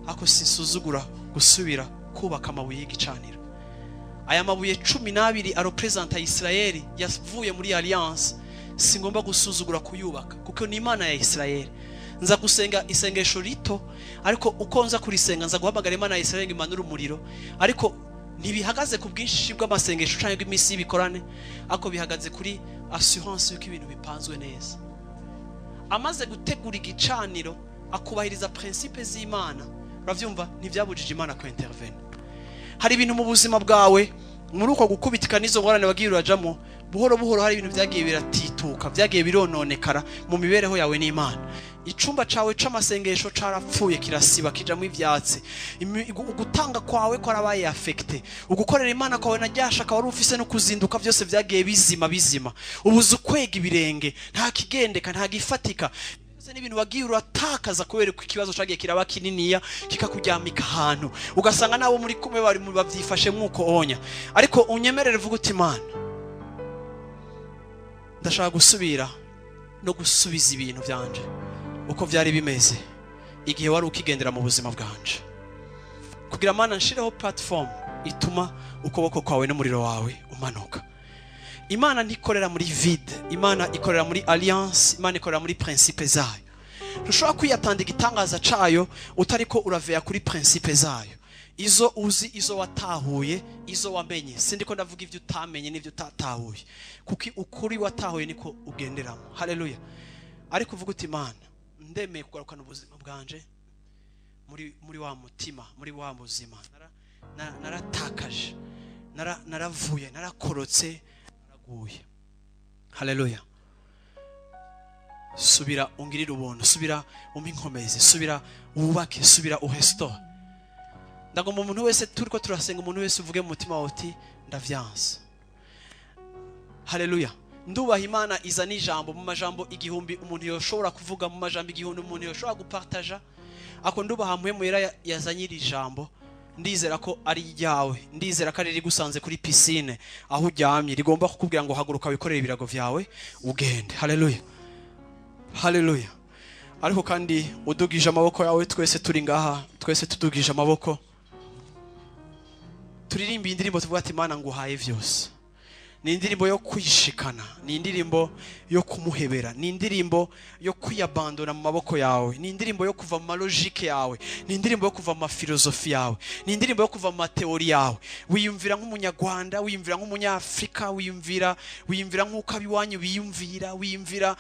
ako sinsuzugura gusubira kubaka amabuye y'igicaniro. Aya mabuye 12 arepresenta Isirayeli yavuye muri alliance, singomba gusuzugura kuyubaka kuko ni Imana ya Isirayeli. Nza gusenga isengesho rito, ariko uko nza kurisenga nza guhamagara Imana ya Isirayeli ngo imanure umuriro. Ariko ntibihagaze ku bwinshi bw'amasengesho cyangwa iminsi y'ibikorane, ariko bihagaze kuri assurance y'uko ibintu bipanzwe neza. Amaze gutegura igicaniro, akubahiriza principe z'Imana, uravyumva, ntibyabujije Imana ku intervene. Hari ibintu mu buzima bwawe, muri uko gukubitika n'izo ngorane wagiye urajamo buhoro buhoro, hari ibintu byagiye biratituka, byagiye birononekara mu mibereho yawe n'Imana. Icumba cawe c'amasengesho carapfuye, kirasiba, kijamwo ivyatsi. Ugutanga kwawe kwarabaye affecté, ugukorera Imana kwawe na ryashaka wari ufise no kuzinduka, byose vyagiye bizima bizima. Ubuze ukwega ibirenge, nta kigendeka, nta gifatika. Byose n'ibintu wagiye uratakaza kubera ko ikibazo cagiye kiraba kininiya, kikakuryamika ahantu, ugasanga nabo muri kumwe bari bavyifashe mwuko onya. Ariko unyemerere uvuge uti: "Imana, ndashaka gusubira no gusubiza ibintu byanje uko byari bimeze igihe wari ukigendera mu buzima bwanje, kugira Mana nshireho platform ituma ukuboko kwawe n'umuriro wawe umanuka." Imana ntikorera muri vide, Imana ikorera muri alliance, Imana ikorera muri principe zayo. Ntushobora kwiyatanda igitangaza cayo utariko uraveya kuri principe zayo, izo uzi, izo watahuye, izo wamenye. Sindiko ndavuga ibyo utamenye n'ibyo utatahuye, kuko ukuri watahuye niko ugenderamo. Haleluya. Ariko uvuga uti: "Imana, ndemeye kugarukana ubuzima bwanje muri wa mutima, muri wa buzima naratakaje, naravuye, narakorotse, naraguye." Haleluya. Subira ungirire ubuntu, subira umpe inkomezi, subira wubake, subira uhestore. Ndagomba umuntu wese turiko turasenga, umuntu wese uvuge mu mutima wawe uti: "Ndavyanse." Haleluya. Ndubaha Imana izana ijambo mu majambo 1000 umuntu yoshobora kuvuga, mu majambo 1000 umuntu yoshobora gupartaja. Ako ndubaha Mpwemu Yera yazanye iri jambo. Ndizera ko ari iryawe, ndizera ko ari rigusanze kuri piscine aho uryamye, rigomba kukubwira ngo: "Haguruka, wikorere ibirago vyawe ugende." Haleluya, haleluya. Ariko kandi udugije amaboko yawe, twese turi ngaha, twese tudugije amaboko, turirimba iyi ndirimbo tuvuga ati: "Imana, nguhaye vyose." Ni indirimbo yo kwishikana, ni indirimbo yo kumuhebera, ni indirimbo yo kwiyabandona mu maboko yawe, ni indirimbo yo kuva mu malogique yawe, ni indirimbo yo kuva mu mafilozofi yawe, ni indirimbo yo kuva mu mathéories yawe. Wiyumvira nk'Umunyarwanda, wiyumvira nk'Umunyafurika, wiyumvira nk'uko abiwanyu biyumvira, wiyumvira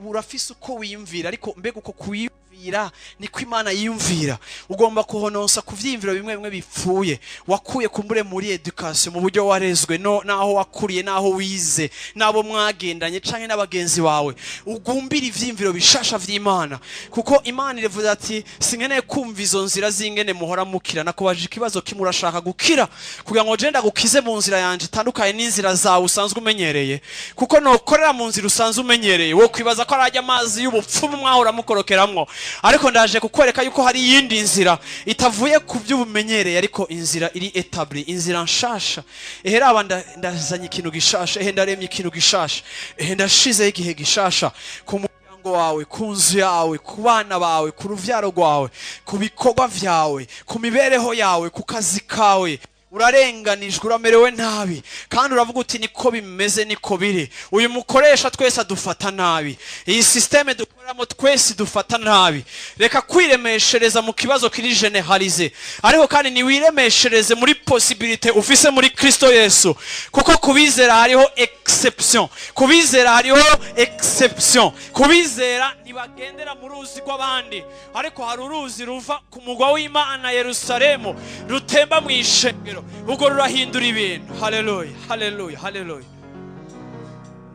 urafise uko wiyumvira. Ariko mbega uko kuwiyumvira niko Imana yiyumvira? Ugomba kuhononsa ku vyiyumviro bimwe bimwe bipfuye wakuye kumbure muri education, mu buryo warezwe, no naho wakuriye, naho wize, n'abo mwagendanye canke n'abagenzi bawe. Ugumbira ivyiyumviro bishasha vy'Imana, kuko Imana iravuze ati: "Sinkeneye kumva izo nzira z'ingene muhora mukira. Nakubaje ikibazo kimwe: urashaka gukira kugira ngo je ndagukize mu nzira yanje itandukanye n'inzira zawe usanzwe umenyereye? Kuko nokorera mu nzira usanzwe umenyereye, wo kwibaza ko arajya amazi y'ubupfumu mwahora mukorokeramwo." Ariko ndaje kukwereka yuko hari iyindi nzira itavuye ku by'ubumenyereye, ariko inzira iri établie, inzira nshasha. Ehe raba, ndazanye ikintu gishasha. Ehe ndaremye ikintu gishasha. Ehe ndashizeho igihe gishasha ku muryango wawe, ku nzu yawe, ku bana bawe, ku ruvyaro rwawe, ku bikorwa vyawe, ku mibereho yawe, ku kazi kawe. Urarenganijwe, uramerewe nabi, kandi uravuga uti: "Niko bimeze, niko biri. Uyu mukoresha twese adufata nabi, iyi système dukoramo twese dufata nabi." Reka kwiremeshereza mu kibazo kiri généralisé, ariko kandi ntiwiremeshereze muri possibilité ufise muri Kristo Yesu, kuko kubizera hariho exception, kubizera hariho exception. Kubizera ntibagendera mu ruzi rw'abandi, ariko hari uruzi ruva ku mugwa w'Imana Yerusalemu, rutemba mu ishengero, ubwo rurahindura ibintu. Haleluya, haleluya, haleluya!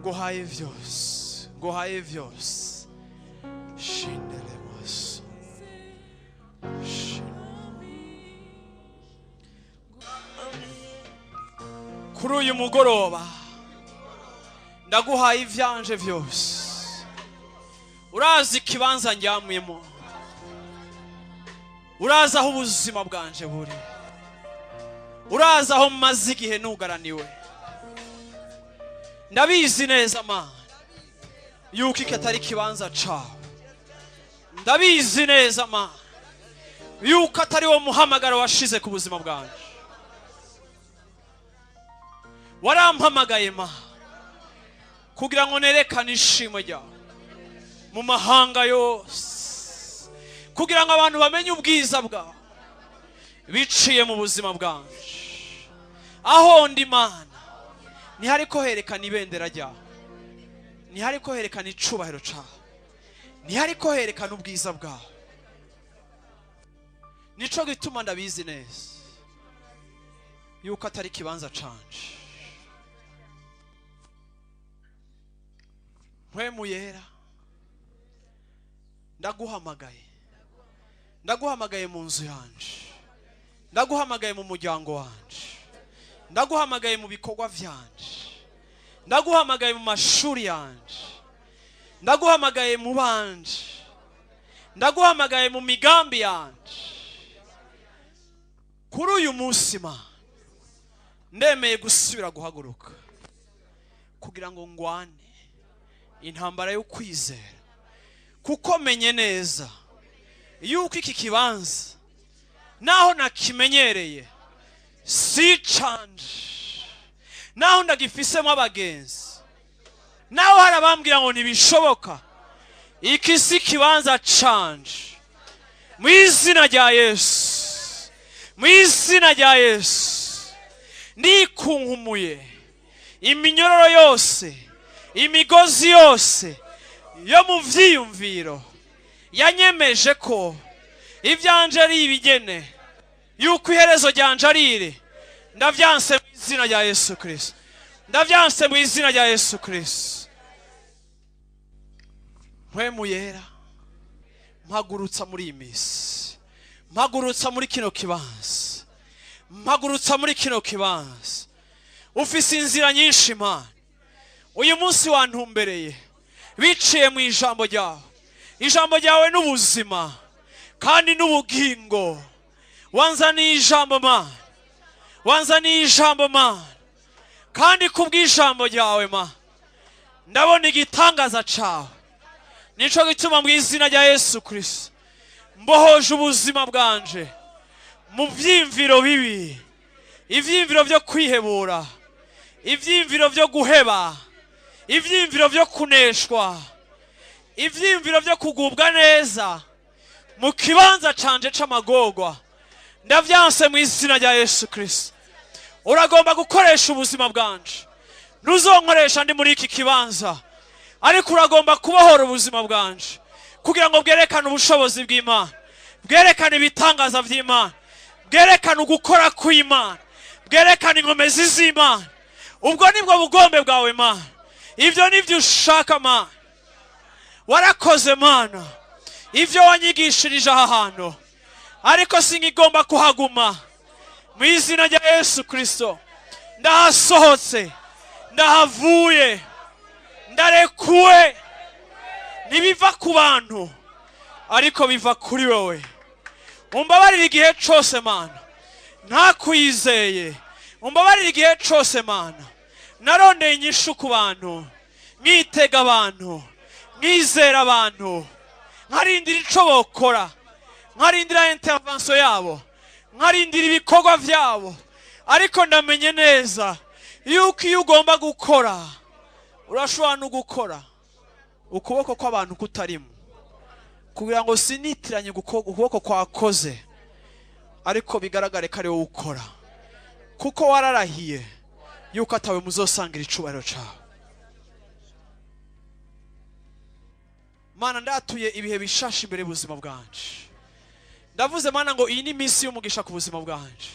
Nguhaye vyose, nguhaye vyose. Shindelemaso. Kuri uyu mugoroba ndaguhaye ivyanje vyose. Urazi ikibanza njyamuyemo, urazi aho ubuzima bwanje buri, urazi aho maze igihe nugaraniwe. Ndabizi neza, Mana, yuko iki atari ikibanza cawe. Ndabizi neza, Mana, yuko atari wo muhamagaro washize ku buzima bwanje. Warampamagaye, Mana, kugira ngo nerekane ishimwe ryawe mu mahanga yose, kugira ngo abantu bamenye ubwiza bwawe biciye mu buzima bwanje. Aho ndi, Mana, ntihariko herekana ibendera ryawe, ntihariko herekana icubahiro cawe, ntihariko herekana ubwiza bwawe. Nico gituma ndabizi neza yuko atari ikibanza canje. Mpwemu Yera, ndaguhamagaye, ndaguhamagaye mu nzu yanje, ndaguhamagaye mu muryango wanje, ndaguhamagaye mu bikorwa vyanje, ndaguhamagaye mu mashuri yanje, ndaguhamagaye mu banje, ndaguhamagaye mu migambi yanje. Kuri uyu munsi, Mana, ndemeye gusubira guhaguruka kugira ngo ngwane intambara yo kwizera, kuko menye neza yuko iki kibanza naho nakimenyereye si canje, naho ndagifisemo abagenzi, naho hari abambwira ngo ntibishoboka, iki si ikibanza canje. Mu izina rya Yesu, mu izina rya Yesu, ndikunkumuye iminyororo yose, imigozi yose yo mu vyiyumviro yanyemeje ko ivyanje ari ibigene, yuko iherezo ryanje ari iri. Ndavyanse mu izina rya Yesu Kristo, ndavyanse mu izina rya Yesu Kristo. Mpwemu Yera, mpagurutsa muri iyi minsi, mpagurutsa muri kino kibanza, mpagurutsa muri kino kibanza. Ufise inzira nyinshi, Mana. Uyu munsi wantumbereye biciye mu ijambo ryawe. Ijambo ryawe n'ubuzima kandi n'ubugingo. Wanzaniye ijambo, Mana, wanzaniye ijambo, Mana, kandi kubw'ijambo ryawe, Mana, ndabona igitangaza cawe. Nico gituma mu izina rya Yesu Kristo mbohoje ubuzima bwanje mu vyiyumviro bibi, ivyiyumviro vyo kwihebura, ivyiyumviro vyo guheba, ivyiyumviro vyo kuneshwa, ivyiyumviro vyo kugubwa neza mu kibanza canje c'amagorwa. Ndavyanse mu izina rya Yesu Kristo. Uragomba gukoresha ubuzima bwanje, ntuzonkoresha ndi muri iki kibanza, ariko uragomba kubohora ubuzima bwanje kugira ngo bwerekane ubushobozi bw'Imana, bwerekane ibitangaza vy'Imana, bwerekane ugukora kw'Imana, bwerekane inkomezi z'Imana. Ubwo nibwo bugombe bwawe, Mana. Ibyo nibyo ushaka, Mana. Warakoze, Mana, ibyo wanyigishirije aha hantu, ariko singigomba kuhaguma. Mu izina rya Yesu Kristo ndahasohotse, ndahavuye, ndarekuwe. Ntibiva ku bantu, Ariko biva kuri wowe. Umbabarire igihe cose Mana ntakwizeye. Umbabarire igihe cose Mana narondeye inyishu ku bantu, nkitega abantu, nkizera abantu, nkarindira ico bokora, nkarindira intervention yabo, nkarindira ibikorwa vyabo. Ariko ndamenye neza yuko iyo ugomba gukora urashobora no gukora ukuboko kw'abantu kutarimo, kugira ngo sinitiranye ukuboko kwakoze, ariko bigaragare ko ari wowe ukora, kuko wararahiye yuko atawe muzosangira icubahiro cawe. Mana, ndatuye ibihe bishasha imbere y'ubuzima bwanje. Ndavuze Mana ngo iyi ni iminsi y'umugisha ku buzima bwanje.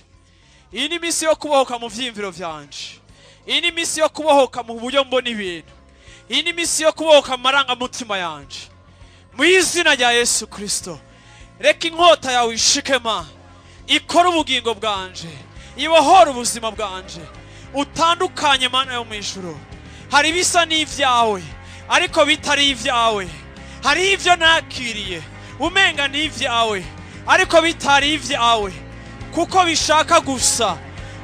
Iyi ni iminsi yo kubohoka mu vyiyumviro vyanje. Iyi ni iminsi yo kubohoka mu buryo mbona ibintu. Iyi ni iminsi yo kubohoka mu marangamutima yanje. Mu izina rya Yesu Kristo, reka inkota yawe ishike Mana, ikore ubugingo bwanje, ibohore ubuzima bwanje, utandukanye Mana yo mu ijuru. Hari ibisa n'ivyawe ariko bitari ivyawe. Hari ivyo nakiriye umenga n'ivyawe ariko bitari ivyawe, kuko bishaka gusa.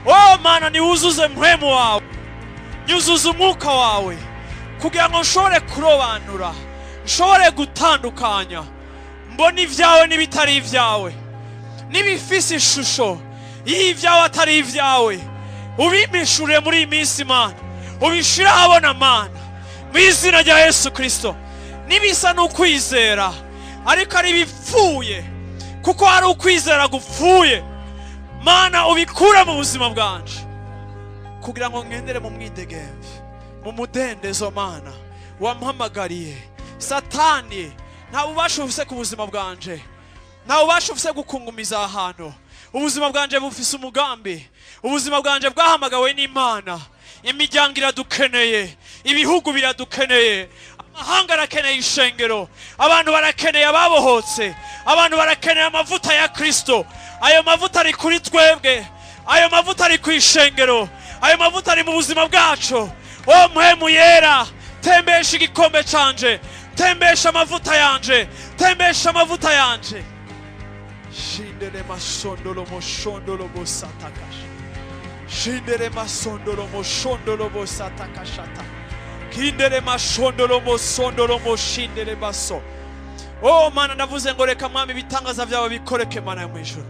Oh Mana, niwuzuze mpwemu wawe, nyuzuze umwuka wawe, kugira ngo nshobore kurobanura, nshobore gutandukanya, mbona ivyawe n'ibitari ivyawe, n'ibifise ishusho y'ivyawe atari ivyawe. Ubimpishure muri iyi minsi Mana, ubishire ahabona Mana, mu izina rya Yesu Kristo. N'ibisa n'ukwizera ariko ari ibipfuye, kuko hari ukwizera gupfuye. Mana, ubikure mu buzima bwanje, kugira ngo ngendere mu mwidegemvye, mu mudendezo Mana wampamagariye. Satani nta bubasha bufise ku buzima bwanje, nta bubasha bufise gukungumiza ahantu. Ubuzima bwanje bufise umugambi, ubuzima bwanje bwahamagawe n'Imana. Imiryango iradukeneye, ibihugu biradukeneye, amahanga arakeneye ishengero, abantu barakeneye ababohotse, abantu barakeneye amavuta ya Kristo. Ayo mavuta ari kuri twebwe, ayo mavuta ari ku ishengero, ayo mavuta ari mu buzima bwacu. O mpwemu yera, tembesha igikombe canje, tembesha amavuta yanje, tembesha amavuta yanje. Shindere masondolo moshondolo bosatakasha. Shindere masondolo moshondolo bosatakashata. Kindere mashondolo mosondolo moshindere baso. Oh Mana, ndavuze ngo reka Mwami ibitangaza vyawe bikoreke Mana yo mu ijuru.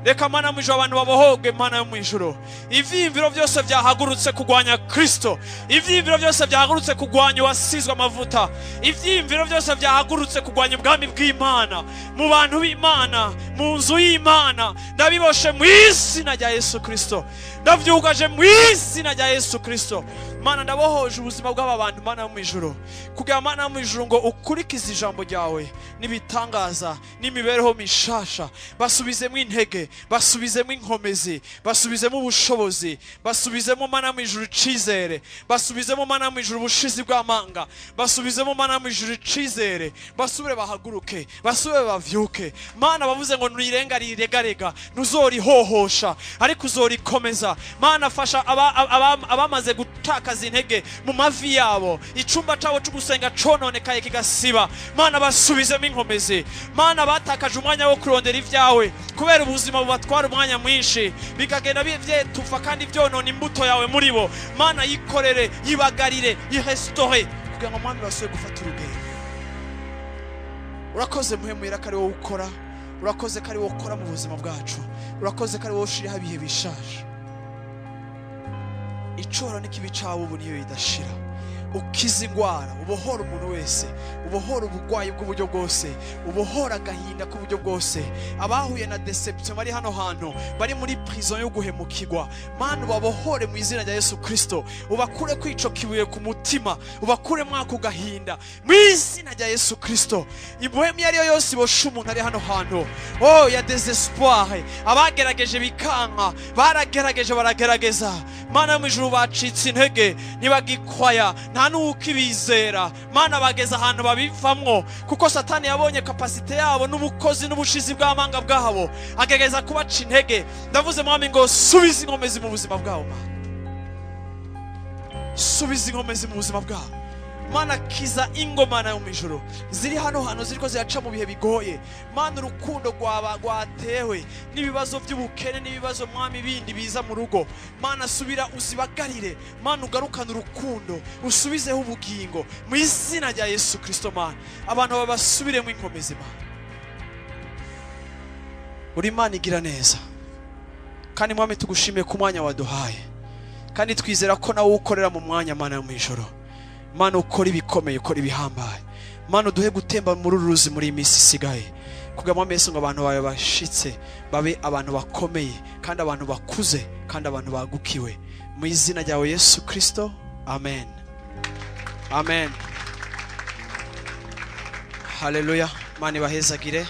Reka Mana mu ijuru abantu babohoge Mana yo mu ijuru. Ivyiyumviro vyose vyahagurutse kugwanya Kristo, ivyiyumviro vyose vyahagurutse kugwanya uwasizwe amavuta, ivyiyumviro vyose vyahagurutse kugwanya ubwami bw'Imana mu bantu b'Imana, mu nzu y'Imana, ndabiboshe mu izina rya Yesu Kristo, ndavyugaje mu izina rya Yesu Kristo. Mana, ndabohoje ubuzima bw'aba bantu Mana yo mu ijuru, kugira Mana yo mu ijuru ngo ukurikize ijambo ryawe n'ibitangaza n'imibereho mishasha. Basubizemo intege, basubizemo inkomezi, basubizemo ubushobozi, basubizemo Mana mu ijuru icizere, basubizemo Mana mu ijuru ubushizi bw'amanga, basubizemo Mana mu ijuru icizere, basubire bahaguruke, basubire bavyuke. Mana, bavuze ngo ntirenga riregarega, ntuzorihohosha ariko uzorikomeza. Mana, fasha abamaze gutakaza intege mu mavi yabo, icumba cabo cyo gusenga cononekaye kigasiba. Mana, basubizemo inkomezi. Mana, batakaje umwanya wo kurondera ivyawe kubera ubuzima bubatwara umwanya mwinshi, bikagenda vyetufa kandi vyonona imbuto yawe muri bo. Mana, yikorere, yibagarire, yirestore, kugira ngo Mwami basubire gufata urugendo. Urakoze Mpwemu Yera ko ari wowe ukora, urakoze ko ari wowe ukora mu buzima bwacu, urakoze ko ari wowe ushiraho ibihe bishaje. Icoro n'ikibi cawe ubu niyo bidashira. Ukiza ingwara, ubohora umuntu wese, ubohora ubugwayi bw'uburyo bwose, ubohora agahinda k'uburyo bwose. Abahuye na deception bari hano hantu, bari muri prison yo guhemukirwa, Mana ubabohore mu izina rya Yesu Kristo, ubakure kwico kibuye ku mutima, ubakure mwako gahinda mu izina rya Yesu Kristo. Impuhemu iyo ariyo yose ibosha umuntu ari hano hantu, oh ya désespoir, abagerageje bikanka, baragerageje baragerageza, Mana yo mu ijuru bacitse intege, ntibagikwaya, nta n'ukibizera. Mana, bageze ahantu babivamwo, kuko Satani yabonye kapasite yabo n'ubukozi n'ubushizi bw'amanga bwabo, agerageza kubaca intege. Ndavuze Mwami ngo subiza inkomezi mu buzima bwabo. Mana, subiza inkomezi mu buzima bwabo. Mana, kiza ingo, Mana yo mu ijuru, ziri hano hantu ziriko ziraca mu bihe bigoye. Mana, urukundo rwaba rwatewe n'ibibazo by'ubukene n'ibibazo, Mwami, bindi biza mu rugo. Mana, subira uzibagarire. Mana, ugarukane urukundo, usubizeho ubugingo mu izina rya Yesu Kristo. Mana, abantu babasubiremo inkomezi. Mana, uri Imana igira neza, kandi Mwami, tugushimiye ku mwanya waduhaye, kandi twizera ko nawe ukorera mu mwanya. Mana yo mu ijoro, Mana, ukora ibikomeye, ukora ibihambaye. Mana, uduhe gutemba muri uru ruzi muri iyi minsi isigaye, kugira, Mwami Yesu, ngo abantu bawe bashitse babe abantu bakomeye, kandi abantu bakuze, kandi abantu bagukiwe, mu izina ryawe Yesu Kristo, amen, amen. Haleluya! Mana ibahezagire.